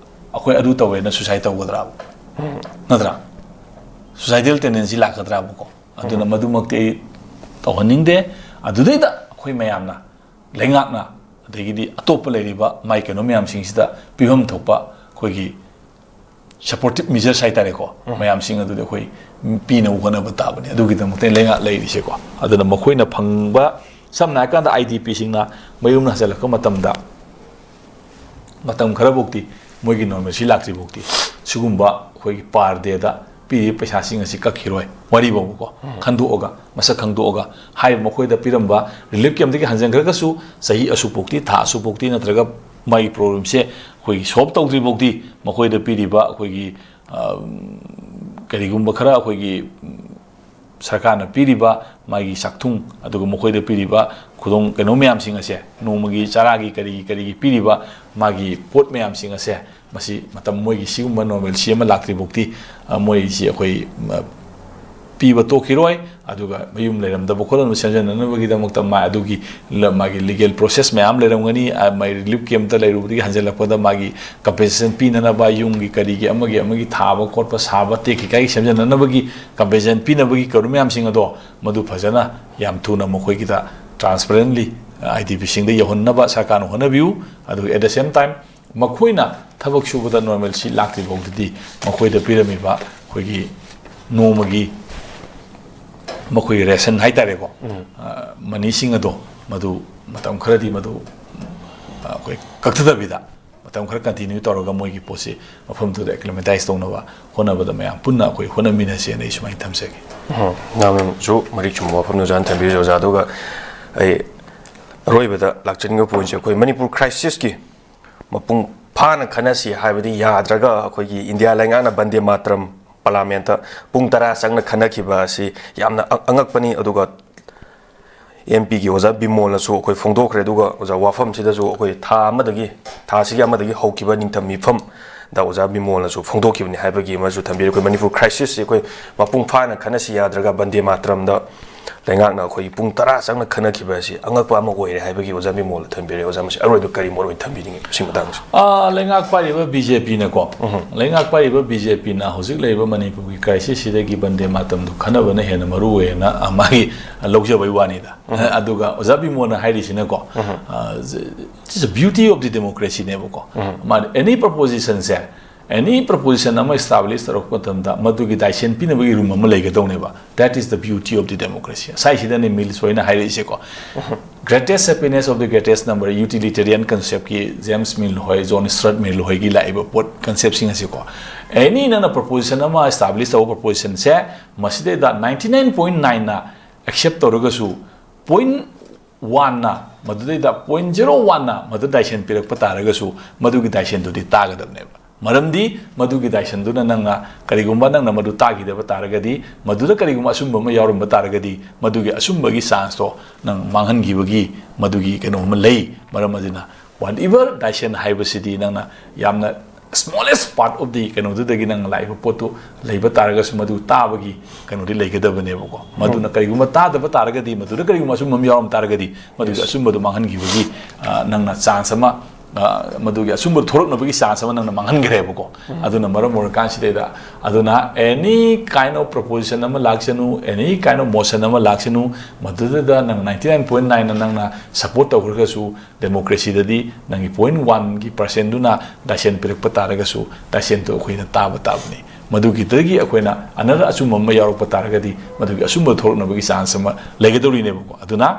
ꯑꯩꯈꯣꯏ ꯑꯗꯨ ꯇꯧꯋꯦꯅ suicide ꯇꯧꯒꯗ꯭ꯔꯥ? ꯅꯠꯇ꯭ꯔꯥ? Suicidal tendency ꯂꯥꯛꯀꯗ꯭ꯔꯥꯕꯀꯣ? ꯑꯗꯨꯅ ꯃꯗꯨꯃꯛꯇꯤ ꯑꯩ ꯇꯧꯍꯟꯅꯤꯡꯗꯦ꯫ ꯑꯗꯨꯗꯩꯗ ꯑꯩꯈꯣꯏ ꯃꯌꯥꯝꯅ, ꯂꯩꯉꯥꯛꯅ, ꯑꯗꯒꯤꯗꯤ ꯑꯇꯣꯞꯄ ꯂꯩꯔꯤꯕ ꯃꯥꯏ ꯀꯩꯅꯣ ꯃꯌꯥꯝꯁꯤꯡꯁꯤꯗ ꯄꯤꯐꯝ ꯊꯣꯛꯄ ꯑꯩꯈꯣꯏꯒꯤ supportive measures ꯍꯥꯏꯇꯥꯔꯦꯀꯣ, ꯃꯌꯥꯝꯁꯤꯡ ꯑꯗꯨꯗꯤ ꯑꯩꯈꯣꯏ ꯄꯤꯅꯕ ꯍꯣꯠꯅꯕ ꯇꯥꯕꯅꯤ꯫ ꯑꯗꯨꯒꯤꯗꯃꯛꯇ ꯂꯩꯉꯥꯛ ꯂꯩꯔꯤꯁꯦꯀꯣ꯫ ꯑꯗꯨꯅ ꯃꯈꯣꯏꯅ ꯐꯪꯕ, ꯁꯝꯅ ꯍꯥꯏꯔꯀꯥꯟꯗ I D P ꯁꯤꯡꯅ ꯃꯌꯨꯝꯗ ꯍꯟꯖꯤꯜꯂꯛꯄ ꯃꯇꯝꯗ, ꯃꯇꯝ ꯈꯔꯐꯧꯗꯤ ꯃꯣꯏꯒꯤ normalcy ꯂꯥꯛꯇ꯭ꯔꯤꯐꯥꯎꯗꯤ ꯁꯤꯒꯨꯝꯕ ꯑꯩꯈꯣꯏꯒꯤ per day ꯗ ꯄꯤꯔꯤꯕ ꯄꯩꯁꯥꯁꯤꯡ ꯑꯁꯤ ꯀꯛꯈꯤꯔꯣꯏ꯫ ꯋꯥꯔꯤꯕꯀꯣ, ꯈꯟꯗꯣꯛꯑꯒ, ꯃꯁꯛ ꯈꯪꯗꯣꯛꯑꯒ, ꯍꯥꯏꯔꯤꯕ ꯃꯈꯣꯏꯗ ꯄꯤꯔꯝꯕ ꯔꯤꯂꯤꯐ ꯀꯦꯝꯞꯇꯒꯤ ꯍꯟꯖꯤꯟꯈ꯭ꯔꯒꯁꯨ ꯆꯍꯤ ꯑꯁꯨꯛꯐꯥꯎꯇꯤ, ꯊꯥ ꯑꯁꯨꯛꯐꯥꯎꯇꯤ ꯅꯠꯇ꯭ꯔꯒ ꯃꯥꯒꯤ ꯄ꯭ꯔꯣꯕ꯭ꯂꯦꯝꯁꯦ ꯑꯩꯈꯣꯏꯒꯤ ꯁꯣꯜꯕ ꯇꯧꯗ꯭ꯔꯤꯐꯥꯎꯇꯤ ꯃꯈꯣꯏꯗ ꯄꯤꯔꯤꯕ ꯑꯩꯈꯣꯏꯒꯤ, ꯑ, ꯀꯔꯤꯒꯨꯝꯕ ꯈꯔ ꯑꯩꯈꯣꯏꯒꯤ ꯁꯔꯀꯥꯔꯅ ꯄꯤꯔꯤꯕ ꯃꯥꯒꯤ ꯆꯥꯛꯊꯨꯡ, ꯑꯗꯨꯒ ꯃꯈꯣꯏꯗ ꯄꯤꯔꯤꯕ ꯈꯨꯗꯣꯡ ꯀꯩꯅꯣ ꯃꯌꯥꯝꯁꯤꯡ ꯑꯁꯦ, ꯅꯣꯡꯃꯒꯤ ꯆꯥꯔꯥꯒꯤ ꯀꯔꯤꯒꯤ ꯀꯔꯤꯒꯤ ꯄꯤꯔꯤꯕ ꯃꯥꯒꯤ ꯄꯣꯠ ꯃꯌꯥꯝꯁꯤꯡ ꯑꯁꯦ, ꯃꯁꯤ ꯃꯇꯝ ꯃꯣꯏꯒꯤ ꯁꯤꯒꯨꯝꯕ normalcy ꯑꯃ ꯂꯥꯛꯇ꯭ꯔꯤꯐꯥꯎꯇꯤ, ꯑ, ꯃꯣꯏꯁꯤ ꯑꯩꯈꯣꯏ, ꯃ, ꯄꯤꯕ ꯇꯣꯛꯈꯤꯔꯣꯏ꯫ ꯑꯗꯨꯒ ꯃꯌꯨꯝ ꯂꯩꯔꯝꯗꯕ ꯈꯣꯠꯂꯝꯗꯕ ꯁꯦꯝꯖꯤꯟꯅꯅꯕꯒꯤꯗꯃꯛꯇ ꯃꯥ-, ꯑꯗꯨꯒꯤ ꯂ-, ꯃꯥꯒꯤ ꯂꯤꯒꯦꯜ ꯄ꯭ꯔꯣꯁꯦꯁ ꯃꯌꯥꯝ ꯂꯩꯔꯝꯒꯅꯤ꯫ ꯑ, ꯃꯥꯒꯤ ꯔꯤꯂꯤꯐ ꯀꯦꯝꯞꯇ ꯂꯩꯔꯨꯕꯗꯒꯤ ꯍꯟꯖꯤꯜꯂꯛꯄꯗ ꯃꯥꯒꯤ ꯀꯝꯄꯦꯟꯁꯦꯁꯟ ꯄꯤꯅꯅꯕ, ꯌꯨꯝꯒꯤ ꯀꯔꯤꯒꯤ ꯑꯃꯒꯤ ꯑꯃꯒꯤ ꯊꯥꯕ ꯈꯣꯠꯄ ꯁꯥꯕ ꯇꯦꯛꯈꯤ ꯀꯥꯏꯒꯤ ꯁꯦꯝꯖꯤꯟꯅꯅꯕꯒꯤ ꯀꯝꯄꯦꯟꯁꯦꯁꯟ ꯄꯤꯅꯕꯒꯤ ꯀꯔꯨ ꯃꯌꯥꯝꯁꯤꯡ ꯑꯗꯣ ꯃꯗꯨ ꯐꯖꯅ ꯌꯥꯝ ꯊꯨꯅ ꯃꯈꯣꯏꯒꯤꯗ transparently, ꯑ, IDPꯁꯤꯡꯗ ꯌꯧꯍꯟꯅꯕ ꯁꯔꯀꯥꯔꯅ ꯍꯣꯠꯅꯕꯤꯌꯨ꯫ ꯑꯗꯨꯒ at the same time ꯃꯈꯣꯏꯅ ꯊꯕꯛ ꯁꯨꯕꯗ normalcy ꯂꯥꯛꯇ꯭ꯔꯤ ꯐꯥꯎꯗꯗꯤ ꯃꯈꯣꯏꯗ ꯄꯤꯔꯝꯃꯤꯕ ꯑꯩꯈꯣꯏꯒꯤ ꯅꯣꯡꯃꯒꯤ ꯃꯈꯣꯏꯒꯤ ꯔꯦꯁꯟ ꯍꯥꯏꯇꯥꯔꯦꯀꯣ, ꯑ, ꯃꯅꯤꯁꯤꯡ ꯑꯗꯣ ꯃꯗꯨ ꯃꯇꯝ ꯈꯔꯗꯤ ꯃꯗꯨ, ꯑ, ꯑꯩꯈꯣꯏ ꯀꯛꯊꯗꯕꯤꯗ ꯃꯇꯝ ꯈꯔ continue ꯇꯧꯔꯒ ꯃꯣꯏꯒꯤ ꯄꯣꯠꯁꯤ ꯃꯐꯝꯗꯨꯗ acclimatise ꯇꯧꯅꯕ ꯍꯣꯠꯅꯕꯗ ꯃꯌꯥꯝ ꯄꯨꯟꯅ ꯑꯩꯈꯣꯏ ꯍꯣꯠꯅꯃꯤꯟꯅꯁꯦꯅ ꯑꯩ ꯁꯨꯃꯥꯏꯅ ꯊꯝꯖꯒꯦ꯫ ꯎꯝ, ꯌꯥꯝꯅꯁꯨ ꯃꯔꯤꯛ ꯆꯨꯝꯕ ꯋꯥꯐꯝꯅꯤ ꯑꯣꯖꯥꯅ ꯊꯝꯕꯤꯔꯤꯁꯦ, ꯑꯣꯖꯥ꯫ ꯑꯗꯨꯒ ꯑꯩ ꯑꯔꯣꯏꯕꯗ ꯂꯥꯛꯆꯅꯤꯡꯕ ꯄꯣꯏꯟꯁꯦ, ꯑꯩꯈꯣꯏ ꯃꯅꯤꯄꯨꯔ crisisꯀꯤ ꯃꯄꯨꯡ ꯐꯥꯅ ꯈꯟꯅꯁꯤ ꯍꯥꯏꯕꯗꯤ ꯌꯥꯗ꯭ꯔꯒ ꯑꯩꯈꯣꯏꯒꯤ ꯏꯟꯗꯤꯌꯥ ꯂꯩꯉꯥꯛꯅ ꯕꯟꯗꯦ ꯃꯥꯇꯔꯝ ꯄꯥꯔꯂꯤꯌꯥꯃꯦꯟꯠꯇ ꯄꯨꯡ ꯇꯔꯥ ꯆꯪꯅ ꯈꯟꯅꯈꯤꯕ ꯑꯁꯤ ꯌꯥꯝꯅ ꯑ-, ꯑꯉꯛꯄꯅꯤ꯫ ꯑꯗꯨꯒ MPꯒꯤ ꯑꯣꯖꯥ ꯕꯤꯃꯣꯜꯅꯁꯨ ꯑꯩꯈꯣꯏ ꯐꯣꯡꯗꯣꯛꯈ꯭ꯔꯦ꯫ ꯑꯗꯨꯒ ꯑꯣꯖꯥ, ꯋꯥꯐꯝꯁꯤꯗꯁꯨ ꯑꯩꯈꯣꯏ ꯊꯥ ꯑꯃꯗꯒꯤ, ꯊꯥꯁꯤꯒꯤ ꯑꯃꯗꯒꯤ ꯍꯧꯈꯤꯕ ꯅꯤꯡꯊꯝ ꯃꯤꯐꯝꯗ ꯑꯣꯖꯥ ꯕꯤꯃꯣꯜꯅꯁꯨ ꯐꯣꯡꯗꯣꯛꯈꯤꯕꯅꯤ ꯍꯥꯏꯕꯒꯤ ꯑꯃꯁꯨ ꯊꯝꯕꯤꯔꯤ꯫ ꯑꯩꯈꯣꯏ ꯃꯅꯤꯄꯨꯔ crisisꯁꯤ ꯑꯩꯈꯣꯏ ꯃꯄꯨꯡ ꯐꯥꯅ ꯈꯟꯅꯁꯤ ꯌꯥꯗ꯭ꯔꯒ ꯕꯟꯗꯦ ꯃꯥꯇꯔꯝꯗ ꯂꯩꯉꯥꯛꯅ ꯑꯩꯈꯣꯏꯒꯤ ꯄꯨꯡ ꯇꯔꯥ ꯆꯪꯅ ꯈꯟꯅꯈꯤꯕ ꯑꯁꯤ ꯑꯉꯛꯄ ꯑꯃ ꯑꯣꯏꯔꯦ ꯍꯥꯏꯕꯒꯤ ꯑꯣꯖꯥ ꯕꯤꯃꯣꯜꯅ ꯊꯝꯕꯤꯔꯦ꯫ ꯑꯣꯖꯥ, ꯃꯁꯤ ꯑꯔꯣꯏꯕ ꯀꯔꯤ ꯃꯣꯠ ꯑꯣꯏꯅ ꯊꯝꯕꯤꯅꯤꯡꯉꯤ ꯁꯤ ꯃꯇꯥꯡꯗꯁꯨ? ꯑꯥ, ꯂꯩꯉꯥꯛ ꯄꯥꯏꯔꯤꯕ BJPꯅꯀꯣ, ꯂꯩꯉꯥꯛ ꯄꯥꯏꯔꯤꯕ BJPꯅ ꯍꯧꯖꯤꯛ ꯂꯩꯔꯤꯕ ꯃꯅꯤꯄꯨꯔꯒꯤ crisisꯁꯤꯗꯒꯤ ꯕꯟꯗꯦ ꯃꯥꯇꯔꯝꯗꯨ ꯈꯟꯅꯕꯅ ꯍꯦꯟꯅ ꯃꯔꯨ ꯑꯣꯏꯌꯦꯅ, ꯑ, ꯃꯥꯒꯤ ꯂꯧꯖꯕꯩ ꯋꯥꯅꯤꯗ꯫ ꯑꯗꯨꯒ ꯑꯣꯖꯥ ꯕꯤꯃꯣꯜꯅ ꯍꯥꯏꯔꯤꯁꯤꯅꯀꯣ, ꯑ, it's a beauty of the democracyꯅꯦꯕꯀꯣ꯫ ꯃꯥ any propositionꯁꯦ, any proposition ꯑꯃ establish ꯇꯧꯔꯛꯄ ꯃꯇꯝꯗ ꯃꯗꯨꯒꯤ ꯗꯥꯏꯁꯦꯟ ꯄꯤꯅꯕꯒꯤ room ꯑꯃ ꯂꯩꯒꯗꯧꯅꯦꯕ꯫ That is the beauty of the democracy꯫ ꯉꯁꯥꯏꯁꯤꯗꯅꯦ ꯃꯤꯜꯁ ꯍꯣꯏꯅ ꯍꯥꯏꯔꯛꯏꯁꯦꯀꯣ꯫ Greatest Happiness of the Greatest Number, Utilitarian Conceptꯀꯤ James Mill ꯍꯣꯏ, John Stuart Mill ꯍꯣꯏꯒꯤ ꯂꯥꯛꯏꯕ ꯄꯣꯠ, conceptꯁꯤꯡ ꯑꯁꯤꯀꯣ, any ꯅꯪꯅ proposition ꯑꯃ establish ꯇꯧꯕ, propositionꯁꯦ ꯃꯁꯤꯗꯩꯗ ninety nine point nineꯅ accept ꯇꯧꯔꯒꯁꯨ, point oneꯅ, ꯃꯗꯨꯗꯩꯗ point zero oneꯅ ꯃꯗꯨ diction ꯄꯤꯔꯛꯄ ꯇꯥꯔꯒꯁꯨ, ꯃꯗꯨꯒꯤ dictionꯗꯨꯗꯤ ꯇꯥꯒꯗꯕꯅꯦꯕ꯫ ꯃꯔꯝꯗꯤ ꯃꯗꯨꯒꯤ dictionꯗꯨꯅ, ꯅꯪꯅ ꯀꯔꯤꯒꯨꯝꯕ ꯅꯪꯅ ꯃꯗꯨ ꯇꯥꯈꯤꯗꯕ ꯇꯥꯔꯒꯗꯤ, ꯃꯗꯨꯗ ꯀꯔꯤꯒꯨꯝꯕ ꯑꯆꯨꯝꯕ ꯑꯃ ꯌꯥꯎꯔꯝꯕ ꯇꯥꯔꯒꯗꯤ, ꯃꯗꯨꯒꯤ ꯑꯆꯨꯝꯕꯒꯤ chanceꯇꯣ ꯅꯪ ꯃꯥꯡꯍꯟꯈꯤꯕꯒꯤ ꯃꯗꯨꯒꯤ ꯀꯩꯅꯣ ꯑꯃ ꯂꯩ꯫ ꯃꯔꯝ ꯑꯗꯨꯅ, whatever, dictionꯍꯥꯏꯕꯁꯤꯗꯤ ꯅꯪꯅ ꯌꯥꯝꯅ smallest part of the ꯀꯩꯅꯣꯗꯨꯗꯒꯤ ꯅꯪꯅ ꯂꯥꯛꯏꯕ ꯄꯣꯠꯇꯨ ꯂꯩꯕ ꯇꯥꯔꯒꯁꯨ, ꯃꯗꯨ ꯇꯥꯕꯒꯤ ꯀꯩꯅꯣꯗꯤ ꯂꯩꯒꯗꯕꯅꯦꯕꯀꯣ꯫ ꯃꯗꯨꯅ ꯀꯔꯤꯒꯨꯝꯕ ꯇꯥꯗꯕ ꯇꯥꯔꯒꯗꯤ, ꯃꯗꯨꯗ ꯀꯔꯤꯒꯨꯝꯕ ꯑꯆꯨꯝꯕ ꯑꯃ ꯌꯥꯎꯔꯝ ꯇꯥꯔꯒꯗꯤ, ꯃꯗꯨꯒꯤ ꯑꯆꯨꯝꯕꯗꯨ ꯃꯥꯡꯍꯟꯈꯤꯕꯒꯤ, ꯑ, ꯅꯪꯅ chance ꯑꯃ, ꯑ, ꯃꯗꯨꯒꯤ ꯑꯆꯨꯝꯕ ꯊꯣꯛꯂꯛꯅꯕꯒꯤ chance ꯑꯃ ꯅꯪꯅ ꯃꯥꯡꯍꯟꯈ꯭ꯔꯦꯕꯀꯣ꯫ ꯑꯗꯨꯅ ꯃꯔꯝ ꯑꯣꯏꯔꯀꯥꯟꯁꯤꯗꯩꯗ, ꯑꯗꯨꯅ any kind of proposition ꯑꯃ ꯂꯥꯛꯁꯅꯨ, any kind of motion ꯑꯃ ꯂꯥꯛꯁꯅꯨ, ꯃꯗꯨꯗꯨꯗ ꯅꯪ ninety nine point nineꯅ ꯅꯪꯅ support ꯇꯧꯈ꯭ꯔꯒꯁꯨ, democracyꯗꯗꯤ ꯅꯪꯒꯤ point oneꯒꯤ percentꯗꯨꯅ dictionꯄꯤꯔꯛꯄ ꯇꯥꯔꯒꯁꯨ, dictionꯗꯨ ꯑꯩꯈꯣꯏꯅ ꯇꯥꯕ ꯇꯥꯕꯅꯤ꯫ ꯃꯗꯨꯒꯤꯗꯒꯤ ꯑꯩꯈꯣꯏꯅ another ꯑꯆꯨꯝꯕ ꯑꯃ ꯌꯥꯎꯔꯛꯄ ꯇꯥꯔꯒꯗꯤ, ꯃꯗꯨꯒꯤ ꯑꯆꯨꯝꯕ ꯊꯣꯛꯂꯛꯅꯕꯒꯤ chance ꯑꯃ ꯂꯩꯒꯗꯧꯔꯤꯅꯦꯕꯀꯣ꯫ ꯑꯗꯨꯅ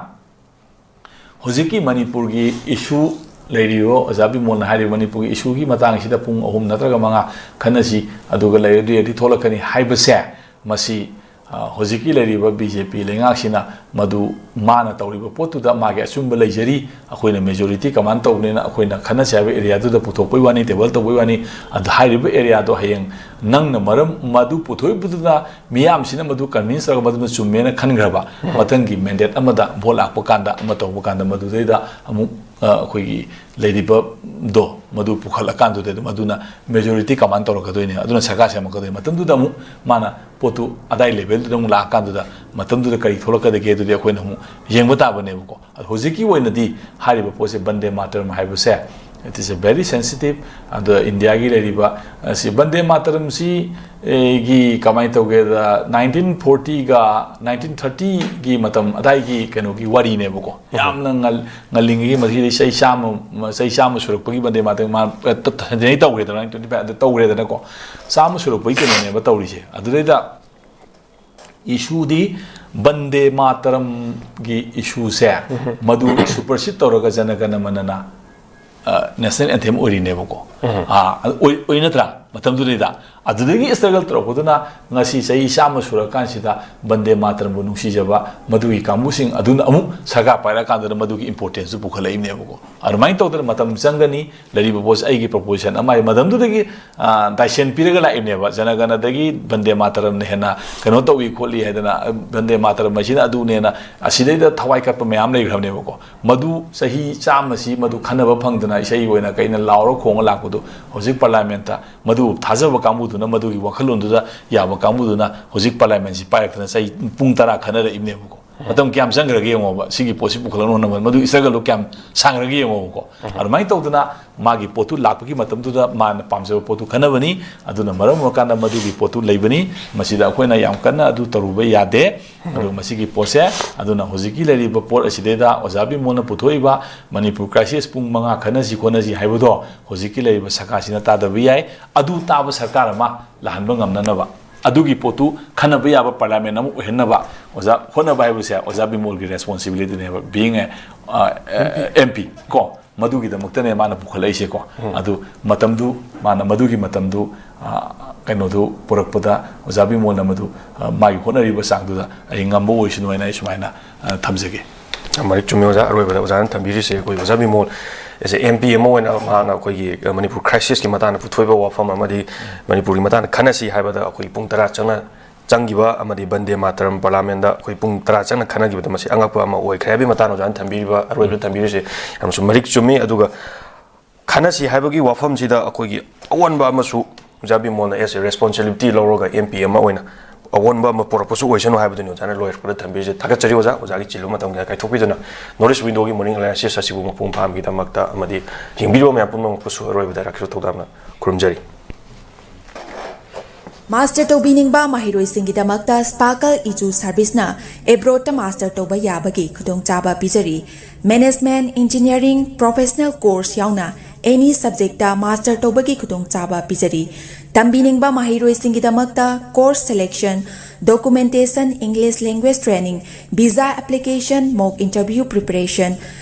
ꯍꯧꯖꯤꯛꯀꯤ ꯃꯅꯤꯄꯨꯔꯒꯤ issue ꯂꯩꯔꯤꯕ, ꯑꯣꯖꯥ ꯕꯤꯃꯣꯜꯅ ꯍꯥꯏꯔꯤꯕ ꯃꯅꯤꯄꯨꯔꯒꯤ issueꯒꯤ ꯃꯇꯥꯡꯁꯤꯗ ꯄꯨꯡ ꯑꯍꯨꯝ ꯅꯠꯇ꯭ꯔꯒ ꯃꯉꯥ ꯈꯟꯅꯁꯤ, ꯑꯗꯨꯒ ꯂꯩꯔꯗꯤ ꯊꯣꯛꯂꯛꯀꯅꯤ ꯍꯥꯏꯕꯁꯦ, ꯃꯁꯤ, ꯑ, ꯍꯧꯖꯤꯛꯀꯤ ꯂꯩꯔꯤꯕ BJP ꯂꯩꯉꯥꯛꯁꯤꯅ ꯃꯗꯨ ꯃꯥꯅ ꯇꯧꯔꯤꯕ ꯄꯣꯠꯇꯨꯗ ꯃꯥꯒꯤ ꯑꯆꯨꯝꯕ ꯂꯩꯖꯔꯤ, ꯑꯩꯈꯣꯏꯅ majority command ꯇꯧꯕꯅꯤꯅ ꯑꯩꯈꯣꯏꯅ ꯈꯟꯅꯁꯦ ꯍꯥꯏꯕ areaꯗꯨꯗ ꯄꯨꯊꯣꯛꯄꯩ ꯋꯥꯅꯤ, table ꯇꯧꯕꯩ ꯋꯥꯅꯤ꯫ ꯑꯗꯨ ꯍꯥꯏꯔꯤꯕ areaꯗꯣ ꯍꯌꯦꯡ ꯅꯪꯅ ꯃꯔꯝ ꯃꯗꯨ ꯄꯨꯊꯣꯛꯏꯕꯗꯨꯅ ꯃꯤꯌꯥꯝꯁꯤꯅ ꯃꯗꯨ convince ꯇꯧꯔꯒ ꯃꯗꯨꯅ ꯆꯨꯝꯃꯦꯅ ꯈꯟꯈ꯭ꯔꯕ, ꯃꯊꯪꯒꯤ mandate ꯑꯃꯗ vote ꯂꯥꯛꯄ ꯀꯥꯟꯗ, ꯑꯃ ꯇꯧꯕ ꯀꯥꯟꯗ, ꯃꯗꯨꯗꯩꯗ ꯑꯃꯨꯛ, ꯑ, ꯑꯩꯈꯣꯏꯒꯤ ꯂꯩꯔꯤꯕꯗꯣ ꯃꯗꯨ ꯄꯨꯈꯠꯂꯀꯥꯟꯗꯨꯗ ꯃꯗꯨꯅ majority command ꯇꯧꯔꯛꯀꯗꯣꯏꯅꯦ꯫ ꯑꯗꯨꯅ ꯁꯔꯀꯥꯔ ꯁꯦꯝꯃꯛꯀꯗꯣꯏꯅꯦ꯫ ꯃꯇꯝꯗꯨꯗ ꯑꯃꯨꯛ ꯃꯥꯅ ꯄꯣꯠꯇꯨ ꯑꯗꯥꯏ levelꯗꯨꯗ ꯑꯃꯨꯛ ꯂꯥꯛꯑꯀꯥꯟꯗꯨꯗ, ꯃꯇꯝꯗꯨꯗ ꯀꯔꯤ ꯊꯣꯛꯂꯛꯀꯗꯒꯦ, ꯑꯗꯨꯗꯤ ꯑꯩꯈꯣꯏꯅ ꯑꯃꯨꯛ ꯌꯦꯡꯕ ꯇꯥꯕꯅꯦꯕꯀꯣ꯫ ꯑꯗꯣ ꯍꯧꯖꯤꯛꯀꯤ ꯑꯣꯏꯅꯗꯤ ꯍꯥꯏꯔꯤꯕ ꯄꯣꯠꯁꯦ, ꯕꯟꯗꯦ ꯃꯥꯇꯔꯝ ꯍꯥꯏꯕꯁꯦ, it is a very sensitive, ꯑꯗꯣ ꯏꯟꯗꯤꯌꯥꯒꯤ ꯂꯩꯔꯤꯕ, ꯑ, ꯁꯤ ꯕꯟꯗꯦ ꯃꯥꯇꯔꯝꯁꯤ, ꯑꯦ, ꯒꯤ ꯀꯃꯥꯏꯅ ꯇꯧꯒꯦꯗ, nineteen fortyꯒ nineteen thirtyꯒꯤ ꯃꯇꯝ ꯑꯗꯥꯏꯒꯤ ꯀꯩꯅꯣꯒꯤ ꯋꯥꯔꯤꯅꯦꯕꯀꯣ꯫ ꯌꯥꯝꯅ ꯉꯜ-, ꯉꯜꯂꯤꯉꯩꯒꯤ, ꯃꯁꯤꯗꯤ ꯆꯍꯤ ꯆꯥꯝꯃ, ꯆꯍꯤ ꯆꯥꯝꯃ ꯁꯨꯔꯛꯄꯒꯤ ꯕꯟꯗꯦ ꯃꯥꯇꯔꯝ ꯃꯥ, ꯑ, ꯇ-, ꯇ-, centenary ꯇꯧꯈ꯭ꯔꯦꯗꯅ, nineteen twenty five ꯑꯗꯨ ꯇꯧꯈ꯭ꯔꯦꯗꯅꯀꯣ꯫ ꯆꯥꯝꯃ ꯁꯨꯔꯛꯄꯒꯤ ꯀꯩꯅꯣꯅꯦꯕ ꯇꯧꯔꯤꯁꯦ꯫ ꯑꯗꯨꯗꯩꯗ issueꯗꯤ ꯕꯟꯗꯦ ꯃꯥꯇꯔꯝꯒꯤ ꯏꯁꯨꯁꯦ ꯃꯗꯨ ꯁꯨꯄꯔꯁꯤꯠ ꯇꯧꯔꯒ ꯖꯅꯒꯅ ꯃꯅꯅ ꯅꯦꯁꯅꯦꯜ ꯑꯦꯟꯊꯦꯝ ꯑꯣꯏꯔꯤꯅꯦꯕꯀꯣ꯫ ꯑꯣꯏ ꯅꯠꯇ꯭ꯔꯥ? ꯃꯇꯝꯗꯨꯗꯩꯗ ꯑꯗꯨꯗꯒꯤ ꯏꯁꯇ꯭ꯔꯒꯜ ꯇꯧꯔꯛꯄꯗꯨꯅ ꯉꯁꯤ ꯆꯍꯤ ꯆꯥꯝꯃ ꯁꯨꯔꯀꯥꯟꯁꯤꯗ ꯕꯟꯗꯦ ꯃꯥꯇꯔꯝꯕꯨ ꯅꯨꯡꯁꯤꯖꯕ ꯃꯗꯨꯒꯤ ꯀꯥꯡꯕꯨꯁꯤꯡ ꯑꯗꯨꯅ ꯑꯃꯨꯛ ꯁꯔꯀꯥꯔ ꯄꯥꯏꯔꯛꯑꯀꯥꯟꯗ ꯃꯗꯨꯒꯤ ꯏꯝꯄꯣꯔꯇꯦꯟꯁꯇꯨ ꯄꯨꯈꯠꯂꯛꯏꯕꯅꯦꯕꯀꯣ꯫ ꯑꯗꯨꯃꯥꯏꯅ ꯇꯧꯗꯅ ꯃꯇꯝ ꯆꯪꯒꯅꯤ꯫ ꯂꯩꯔꯤꯕ ꯄꯣꯠꯁꯦ ꯑꯩꯒꯤ ꯄ꯭ꯔꯣꯄꯣꯖꯤꯁꯟ ꯑꯃ ꯍꯥꯏ, ꯃꯇꯝꯗꯨꯗꯒꯤ ꯗꯥꯏꯁꯦꯟ ꯄꯤꯔꯒ ꯂꯥꯛꯏꯕꯅꯦꯕ꯫ ꯖꯅꯒꯅꯗꯒꯤ ꯕꯟꯗꯦ ꯃꯥꯇꯔꯝꯅ ꯍꯦꯟꯅ ꯀꯩꯅꯣ ꯇꯧꯏ ꯈꯣꯠꯂꯤ ꯍꯥꯏꯗꯅ, ꯕꯟꯗꯦ ꯃꯥꯇꯔꯝ ꯑꯁꯤꯅ ꯑꯗꯨꯅꯦꯅ ꯑꯁꯤꯗꯩꯗ ꯊꯋꯥꯏ ꯀꯠꯄ ꯃꯌꯥꯝ ꯂꯩꯈ꯭ꯔꯕꯅꯦꯕꯀꯣ꯫ ꯃꯗꯨ ꯆꯍꯤ ꯆꯥꯝꯃꯁꯤ ꯃꯗꯨ ꯈꯟꯅꯕ ꯐꯪꯗꯅ ꯏꯁꯩ ꯑꯣꯏꯅ ꯀꯩꯅ ꯂꯥꯎꯔ ꯈꯣꯡꯉ ꯂꯥꯛꯄꯗꯨ ꯍꯧꯖꯤꯛ ꯄꯥꯔꯂꯥꯃꯦꯟꯠꯇ ꯃꯗꯨ ꯊꯥꯖꯕ ꯀꯥꯡꯕꯨꯗꯨꯅ, ꯃꯗꯨꯒꯤ ꯋꯥꯈꯜꯂꯣꯟꯗꯨꯗ ꯌꯥꯕ ꯀꯥꯡꯕꯨꯗꯨꯅ ꯍꯧꯖꯤꯛ ꯄꯥꯔꯂꯥꯃꯦꯟꯠꯁꯤ ꯄꯥꯏꯔꯛꯇꯅ ꯆꯍꯤ ꯄꯨꯡ ꯇꯔꯥ ꯈꯟꯅꯔꯛꯏꯕꯅꯦꯕꯀꯣ꯫ ꯃꯇꯝ ꯀꯌꯥꯝ ꯆꯪꯈ꯭ꯔꯒꯦ ꯌꯦꯡꯉꯣꯕ ꯁꯤꯒꯤ ꯄꯣꯠꯁꯤ ꯄꯨꯈꯠꯂꯛꯅꯕ ꯍꯣꯠꯅꯕꯗ, ꯃꯗꯨ ꯏꯁꯇ꯭ꯔꯒꯜꯗꯣ ꯀꯌꯥꯝ ꯁꯥꯡꯈ꯭ꯔꯒꯦ ꯌꯦꯡꯉꯣꯕꯀꯣ꯫ ꯑꯗꯨꯃꯥꯏꯅ ꯇꯧꯗꯅ ꯃꯥꯒꯤ ꯄꯣꯠꯇꯨ ꯂꯥꯛꯄꯒꯤ ꯃꯇꯝꯗꯨꯗ ꯃꯥꯅ ꯄꯥꯝꯖꯕ ꯄꯣꯠꯇꯨ ꯈꯟꯅꯕꯅꯤ꯫ ꯑꯗꯨꯅ ꯃꯔꯝ ꯑꯣꯏꯔꯀꯥꯟꯗ ꯃꯗꯨꯒꯤ ꯄꯣꯠꯇꯨ ꯂꯩꯕꯅꯤ꯫ ꯃꯁꯤꯗ ꯑꯩꯈꯣꯏꯅ ꯌꯥꯝ ꯀꯟꯅ ꯑꯗꯨ ꯇꯧꯔꯨꯕ ꯌꯥꯗꯦ꯫ ꯑꯗꯨ ꯃꯁꯤꯒꯤ ꯄꯣꯠꯁꯦ, ꯑꯗꯨꯅ ꯍꯧꯖꯤꯛꯀꯤ ꯂꯩꯔꯤꯕ ꯄꯣꯠ ꯑꯁꯤꯗꯩꯗ ꯑꯣꯖꯥ ꯕꯤꯃꯣꯜꯅ ꯄꯨꯊꯣꯛꯏꯕ ꯃꯅꯤꯄꯨꯔ ꯀ꯭ꯔꯥꯏꯁꯤꯁ ꯄꯨꯡ ꯃꯉꯥ ꯈꯟꯅꯁꯤ ꯈꯣꯠꯅꯁꯤ ꯍꯥꯏꯕꯗꯣ ꯍꯧꯖꯤꯛꯀꯤ ꯂꯩꯔꯤꯕ ꯁꯔꯀꯥꯔꯁꯤꯅ ꯇꯥꯗꯕ ꯌꯥꯏ꯫ ꯑꯗꯨ ꯇꯥꯕ ꯁꯔꯀꯥꯔ ꯑꯃ ꯂꯥꯛꯍꯟꯕ ꯉꯝꯅꯅꯕ, ꯑꯗꯨꯒꯤ ꯄꯣꯠꯇꯨ ꯈꯟꯅꯕ ꯌꯥꯕ ꯄꯥꯔꯂꯤꯌꯥꯃꯦꯟ ꯑꯃ ꯑꯣꯏꯍꯟꯅꯕ ꯑꯣꯖꯥ ꯍꯣꯠꯅꯕ ꯍꯥꯏꯕꯁꯦ ꯑꯣꯖꯥ ꯕꯤꯃꯣꯜꯒꯤ ꯔꯦꯁꯄꯣꯟꯁꯤꯕꯤꯂꯤꯇꯤꯅꯦꯕ, being a, uh, M P ꯀꯣ꯫ ꯃꯗꯨꯒꯤꯗꯃꯛꯇꯅꯦ ꯃꯥꯅ ꯄꯨꯈꯠꯂꯛꯏꯁꯦꯀꯣ꯫ ꯑꯗꯨ ꯃꯇꯝꯗꯨ, ꯃꯥꯅ ꯃꯗꯨꯒꯤ ꯃꯇꯝꯗꯨ, ꯑ, ꯀꯩꯅꯣꯗꯨ ꯄꯨꯔꯛꯄꯗ ꯑꯣꯖꯥ ꯕꯤꯃꯣꯜꯅ ꯃꯗꯨ, ꯑ, ꯃꯥꯒꯤ ꯍꯣꯠꯅꯔꯤꯕ ꯆꯥꯡꯗꯨꯗ ꯑꯩ ꯉꯝꯕ ꯑꯣꯏꯁꯅꯨ ꯍꯥꯏꯅ ꯑꯩ ꯁꯨꯃꯥꯏꯅ, ꯑ, ꯊꯝꯖꯒꯦ꯫ ꯃꯔꯤꯛ ꯆꯨꯝꯃꯤ ꯑꯣꯖꯥ꯫ ꯑꯔꯣꯏꯕꯗ ꯑꯣꯖꯥꯅ ꯊꯝꯕꯤꯔꯤꯁꯦ ꯑꯩꯈꯣꯏ ꯑꯣꯖꯥ ꯕꯤꯃꯣꯜ ꯑꯦꯁ ꯑꯦ ꯑꯦꯝ ꯄꯤ ꯑꯃ ꯑꯣꯏꯅ ꯃꯍꯥꯛꯅ ꯑꯩꯈꯣꯏꯒꯤ, ꯑ, ꯃꯅꯤꯄꯨꯔ ꯀ꯭ꯔꯥꯏꯁꯤꯁꯀꯤ ꯃꯇꯥꯡꯗ ꯄꯨꯊꯣꯛꯏꯕ ꯋꯥꯐꯝ ꯑꯃꯗꯤ ꯃꯅꯤꯄꯨꯔꯒꯤ ꯃꯇꯥꯡꯗ ꯈꯟꯅꯁꯤ ꯍꯥꯏꯕꯗ ꯑꯩꯈꯣꯏꯒꯤ ꯄꯨꯡ ꯇꯔꯥ ꯆꯪꯅ ꯆꯪꯈꯤꯕ ꯑꯃꯗꯤ ꯕꯟꯗꯦ ꯃꯥꯇꯔꯝ ꯄꯥꯔꯂꯤꯌꯥꯃꯦꯟꯗ ꯑꯩꯈꯣꯏ ꯄꯨꯡ ꯇꯔꯥ ꯆꯪꯅ ꯈꯟꯅꯈꯤꯕꯗ ꯃꯁꯤ ꯑꯉꯛꯄ ꯑꯃ ꯑꯣꯏꯈ꯭ꯔꯦ ꯍꯥꯏꯕꯒꯤ ꯃꯇꯥꯡꯗ ꯑꯣꯖꯥꯅ ꯊꯝꯕꯤꯔꯤꯕ, ꯑꯔꯣꯏꯕꯗ ꯊꯝꯕꯤꯔꯤꯁꯦ ꯌꯥꯝꯅꯁꯨ ꯃꯔꯤꯛ ꯆꯨꯝꯃꯤ꯫ ꯑꯗꯨꯒ ꯈꯟꯅꯁꯤ ꯍꯥꯏꯕꯒꯤ ꯋꯥꯐꯝꯁꯤꯗ ꯑꯩꯈꯣꯏꯒꯤ ꯑꯑꯣꯟꯕ ꯑꯃꯁꯨ ꯑꯣꯖꯥ ꯕꯤꯃꯣꯜꯅ as a responsibility ꯂꯧꯔꯒ ꯑꯦꯝ ꯄꯤ ꯑꯃ ꯑꯣꯏꯅ ꯑꯑꯣꯟꯕ ꯑꯃ ꯄꯨꯔꯛꯄꯁꯨ ꯑꯣꯏꯁꯅꯨ ꯍꯥꯏꯕꯗꯨꯅꯤ ꯑꯣꯖꯥꯅ ꯂꯣꯏꯔꯛꯄꯗ ꯊꯝꯕꯤꯔꯤꯁꯦ꯫ ꯊꯥꯒꯠꯆꯔꯤ ꯑꯣꯖꯥ, ꯑꯣꯖꯥꯒꯤ ꯆꯤꯜꯂꯨ ꯃꯇꯝ ꯀꯌꯥ ꯀꯥꯏꯊꯣꯛꯄꯤꯗꯨꯅ North East Window ꯒꯤ morning analysis ꯑꯁꯤꯕꯨ ꯃꯄꯨꯡ ꯐꯥꯍꯟꯕꯒꯤꯗꯃꯛꯇ ꯑꯃꯗꯤ ꯌꯦꯡꯕꯤꯔꯤꯕ ꯃꯌꯥꯝ ꯄꯨꯝꯅꯃꯛꯄꯨꯁꯨ ꯑꯔꯣꯏꯕꯗ ꯔꯥꯀꯦꯁ ꯊꯧꯗꯥꯝꯅ ꯈꯨꯔꯨꯝꯖꯔꯤ꯫ ꯃꯥꯁꯇꯔ ꯇꯧꯕꯤꯅꯤꯡꯕ ꯃꯍꯩꯔꯣꯏꯁꯤꯡꯒꯤꯗꯃꯛꯇ ꯁ꯭ꯄꯥꯔꯀꯜ ꯏꯖꯨ ꯁꯔꯚꯤꯁꯅ ꯑꯦꯕ꯭ꯔꯣꯗꯇ ꯃꯥꯁꯇꯔ ꯇꯧꯕ ꯌꯥꯕꯒꯤ ꯈꯨꯗꯣꯡꯆꯥꯕ ꯄꯤꯖꯔꯤ꯫ ꯃꯦꯅꯦꯖꯃꯦꯟꯠ, ꯏꯟꯖꯤꯅꯤꯌꯥꯔꯤꯡ, ꯄ꯭ꯔꯣꯐꯦꯁꯅꯦꯜ ꯀꯣꯔꯁ ꯌꯥꯎꯅ ꯑꯦꯅꯤ ꯁꯕꯖꯦꯛꯇ ꯃꯥꯁꯇꯔ ꯇꯧꯕꯒꯤ ꯈꯨꯗꯣꯡꯆꯥꯕ ꯄꯤꯖꯔꯤ꯫ ꯇꯝꯕꯤꯅꯤꯡꯕ ꯃꯍꯩꯔꯣꯏꯁꯤꯡꯒꯤꯗꯃꯛꯇ course selection, Documentation, English language training, visa application, mock interview preparation,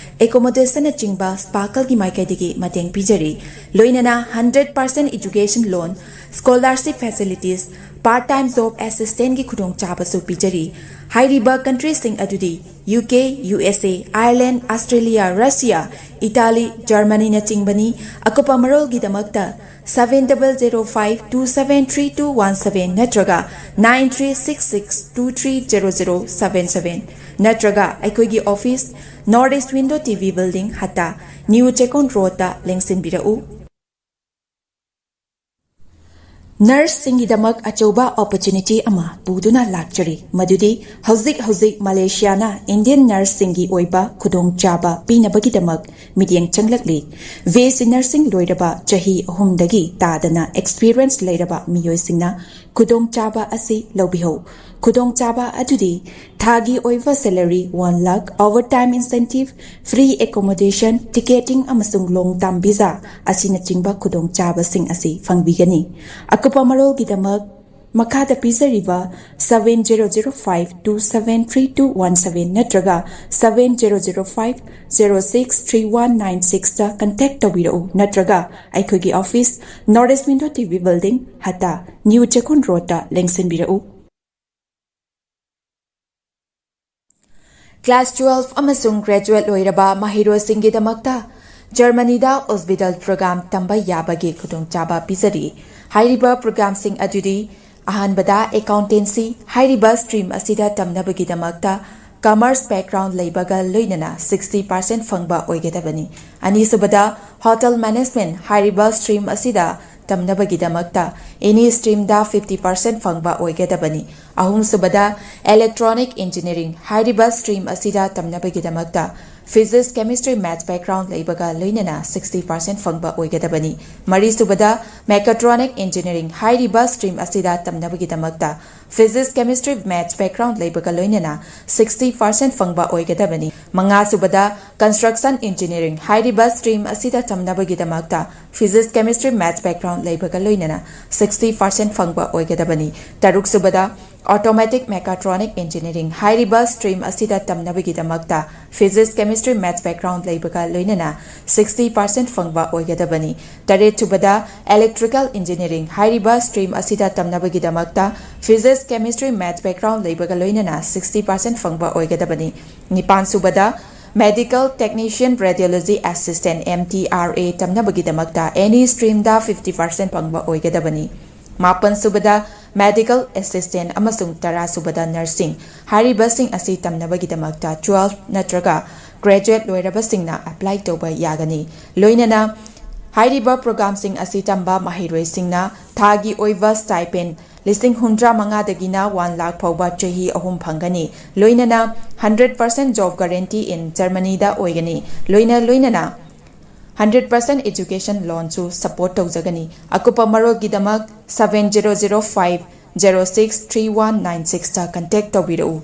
accommodation ꯅꯆꯤꯡꯕ ꯁ꯭ꯄꯥꯔꯀꯜꯒꯤ ꯃꯥꯏꯀꯩꯗꯒꯤ ꯃꯇꯦꯡ ꯄꯤꯖꯔꯤ꯫ ꯂꯣꯏꯅꯅ hundred percent education loan, scholarship facilities, part time job assistantꯒꯤ ꯈꯨꯗꯣꯡꯆꯥꯕꯁꯨ ꯄꯤꯖꯔꯤ꯫ ꯍꯥꯏꯔꯤꯕ countryꯁꯤꯡ ꯑꯗꯨꯗꯤ UK, USA, Ireland, Australia, Russia, Italy, Germanyꯅꯆꯤꯡꯕꯅꯤ꯫ ꯑꯀꯨꯞꯄ ꯃꯔꯣꯜꯒꯤꯗꯃꯛꯇ seven double zero five two seven three two one seven ꯅꯠꯇ꯭ꯔꯒ nine three six six two three zero zero seven seven ꯅꯠꯇ꯭ꯔꯒ ꯑꯩꯈꯣꯏꯒꯤ office, North East Window TV Building, ꯍꯠꯇꯥ, New Chekon Roadꯇ ꯂꯦꯡꯁꯤꯟꯕꯤꯔꯛꯎ꯫ Nurseꯁꯤꯡꯒꯤꯗꯃꯛ ꯑꯆꯧꯕ opportunity ꯑꯃ ꯄꯨꯗꯨꯅ ꯂꯥꯛꯆꯔꯤ, ꯃꯗꯨꯗꯤ ꯍꯧꯖꯤꯛ ꯍꯧꯖꯤꯛ ꯃꯂꯦꯁꯤꯌꯥꯅ Indian nurseꯁꯤꯡꯒꯤ ꯑꯣꯏꯕ ꯈꯨꯗꯣꯡꯆꯥꯕ ꯄꯤꯅꯕꯒꯤꯗꯃꯛ ꯃꯤꯠꯌꯦꯡ ꯆꯪꯂꯛꯂꯤ꯫ BSc nursing ꯂꯣꯏꯔꯕ ꯆꯍꯤ ꯑꯍꯨꯝꯗꯒꯤ ꯇꯥꯗꯅ experience ꯂꯩꯔꯕ ꯃꯤꯑꯣꯏꯁꯤꯡꯅ ꯈꯨꯗꯣꯡꯆꯥꯕ ꯑꯁꯤ ꯂꯧꯕꯤꯍꯧ꯫ ꯈꯨꯗꯣꯡꯆꯥꯕ ꯑꯗꯨꯗꯤ ꯊꯥꯒꯤ ꯑꯣꯏꯕ salary one lakh, overtime incentive, free accommodation, ticketing ꯑꯃꯁꯨꯡ long term visa ꯑꯁꯤꯅꯆꯤꯡꯕ ꯈꯨꯗꯣꯡꯆꯥꯕꯁꯤꯡ ꯑꯁꯤ ꯐꯪꯕꯤꯒꯅꯤ꯫ ꯑꯀꯨꯞꯄ ꯃꯔꯣꯜꯒꯤꯗꯃꯛ ꯃꯈꯥꯗ ꯄꯤꯖꯔꯤꯕ seven zero zero five two seven three two one seven ꯅꯠꯇ꯭ꯔꯒ seven zero zero five zero six three one nine sixꯇ contact ꯇꯧꯕꯤꯔꯛꯎ, ꯅꯠꯇ꯭ꯔꯒ ꯑꯩꯈꯣꯏꯒꯤ office, North East Window TV Building, ꯍꯠꯇꯥ, New Chekon Roadꯇ ꯂꯦꯡꯁꯤꯟꯕꯤꯔꯛꯎ꯫ Class twelve ꯑꯃꯁꯨꯡ graduate ꯂꯣꯏꯔꯕ ꯃꯍꯩꯔꯣꯏꯁꯤꯡꯒꯤꯗꯃꯛꯇ ꯖꯔꯃꯅꯤꯗ Ausbildung program ꯇꯝꯕ ꯌꯥꯕꯒꯤ ꯈꯨꯗꯣꯡꯆꯥꯕ ꯄꯤꯖꯔꯤ꯫ ꯍꯥꯏꯔꯤꯕ programꯁꯤꯡ ꯑꯗꯨꯗꯤ, ꯑꯍꯥꯟꯕꯗ, accountancy꯫ ꯍꯥꯏꯔꯤꯕ stream ꯑꯁꯤꯗ ꯇꯝꯅꯕꯒꯤꯗꯃꯛꯇ commerce background ꯂꯩꯕꯒ ꯂꯣꯏꯅꯅ sixty percent ꯐꯪꯕ ꯑꯣꯏꯒꯗꯕꯅꯤ꯫ ꯑꯅꯤꯁꯨꯕꯗ, hotel management꯫ ꯍꯥꯏꯔꯤꯕ stream ꯑꯁꯤꯗ ꯇꯝꯅꯕꯒꯤꯗꯃꯛꯇ any streamꯗ fifty percent ꯐꯪꯕ ꯑꯣꯏꯒꯗꯕꯅꯤ꯫ ꯑꯍꯨꯝꯁꯨꯕꯗ, electronic engineering꯫ ꯍꯥꯏꯔꯤꯕ stream ꯑꯁꯤꯗ ꯇꯝꯅꯕꯒꯤꯗꯃꯛꯇ physics, chemistry, maths background ꯂꯩꯕꯒ ꯂꯣꯏꯅꯅ sixty percent ꯐꯪꯕ ꯑꯣꯏꯒꯗꯕꯅꯤ꯫ ꯃꯔꯤꯁꯨꯕꯗ, mechatronic engineering꯫ ꯍꯥꯏꯔꯤꯕ stream ꯑꯁꯤꯗ ꯇꯝꯅꯕꯒꯤꯗꯃꯛꯇ physics, chemistry, maths background ꯂꯩꯕꯒ ꯂꯣꯏꯅꯅ sixty percent ꯐꯪꯕ ꯑꯣꯏꯒꯗꯕꯅꯤ꯫ ꯃꯉꯥꯁꯨꯕꯗ, construction engineering꯫ ꯍꯥꯏꯔꯤꯕ stream ꯑꯁꯤꯗ ꯇꯝꯅꯕꯒꯤꯗꯃꯛꯇ physics, chemistry, maths background ꯂꯩꯕꯒ ꯂꯣꯏꯅꯅ sixty percent ꯐꯪꯕ ꯑꯣꯏꯒꯗꯕꯅꯤ꯫ ꯇꯔꯨꯛꯁꯨꯕꯗ, Automatic Mechatronic Engineering ꯍꯥꯏꯔꯤꯕ stream ꯑꯁꯤꯗ ꯇꯝꯅꯕꯒꯤꯗꯃꯛꯇ Physics, Chemistry, Maths background ꯂꯩꯕꯒ ꯂꯣꯏꯅꯅ sixty percent ꯐꯪꯕ ꯑꯣꯏꯒꯗꯕꯅꯤ꯫ ꯇꯔꯦꯠ ꯁꯨꯕꯗ Electrical Engineering ꯍꯥꯏꯔꯤꯕ stream ꯑꯁꯤꯗ ꯇꯝꯅꯕꯒꯤꯗꯃꯛꯇ Physics, Chemistry, Maths background ꯂꯩꯕꯒ ꯂꯣꯏꯅꯅ sixty percent ꯐꯪꯕ ꯑꯣꯏꯒꯗꯕꯅꯤ꯫ ꯅꯤꯄꯥꯟ ꯁꯨꯕꯗ Medical Technician Radiology Assistant, M T R A ꯇꯝꯅꯕꯒꯤꯗꯃꯛꯇ any streamꯗ fifty percent ꯐꯪꯕ ꯑꯣꯏꯒꯗꯕꯅꯤ꯫ ꯃꯥꯄꯟ ꯁꯨꯕꯗ Medical Assistant ꯑꯃꯁꯨꯡ ꯇꯔꯥ ꯁꯨꯕꯗ Nursing ꯍꯥꯏꯔꯤꯕꯁꯤꯡ ꯑꯁꯤ ꯇꯝꯅꯕꯒꯤꯗꯃꯛꯇ twelve ꯅꯠꯇ꯭ꯔꯒ graduate ꯂꯣꯏꯔꯕꯁꯤꯡꯅ apply ꯇꯧꯕ ꯌꯥꯒꯅꯤ꯫ ꯂꯣꯏꯅꯅ ꯍꯥꯏꯔꯤꯕ programꯁꯤꯡ ꯑꯁꯤ ꯇꯝꯕ ꯃꯍꯩꯔꯣꯏꯁꯤꯡꯅ ꯊꯥꯒꯤ ꯑꯣꯏꯕ stipend ꯂꯤꯁꯤꯡ ꯍꯨꯝꯗ꯭ꯔꯥ ꯃꯉꯥꯗꯒꯤꯅ one lakh ꯐꯥꯎꯕ ꯆꯍꯤ ꯑꯍꯨꯝ ꯐꯪꯒꯅꯤ꯫ ꯂꯣꯏꯅꯅ hundred percent job guarantee in Germanyꯗ ꯑꯣꯏꯒꯅꯤ꯫ ꯂꯣꯏꯅ ꯂꯣꯏꯅꯅ hundred percent education loanꯁꯨ support ꯇꯧꯖꯒꯅꯤ꯫ ꯑꯀꯨꯞꯄ ꯃꯔꯣꯜꯒꯤꯗꯃꯛ seven zero zero five zero six three one nine sixꯇ contact ꯇꯧꯕꯤꯔꯛꯎ꯫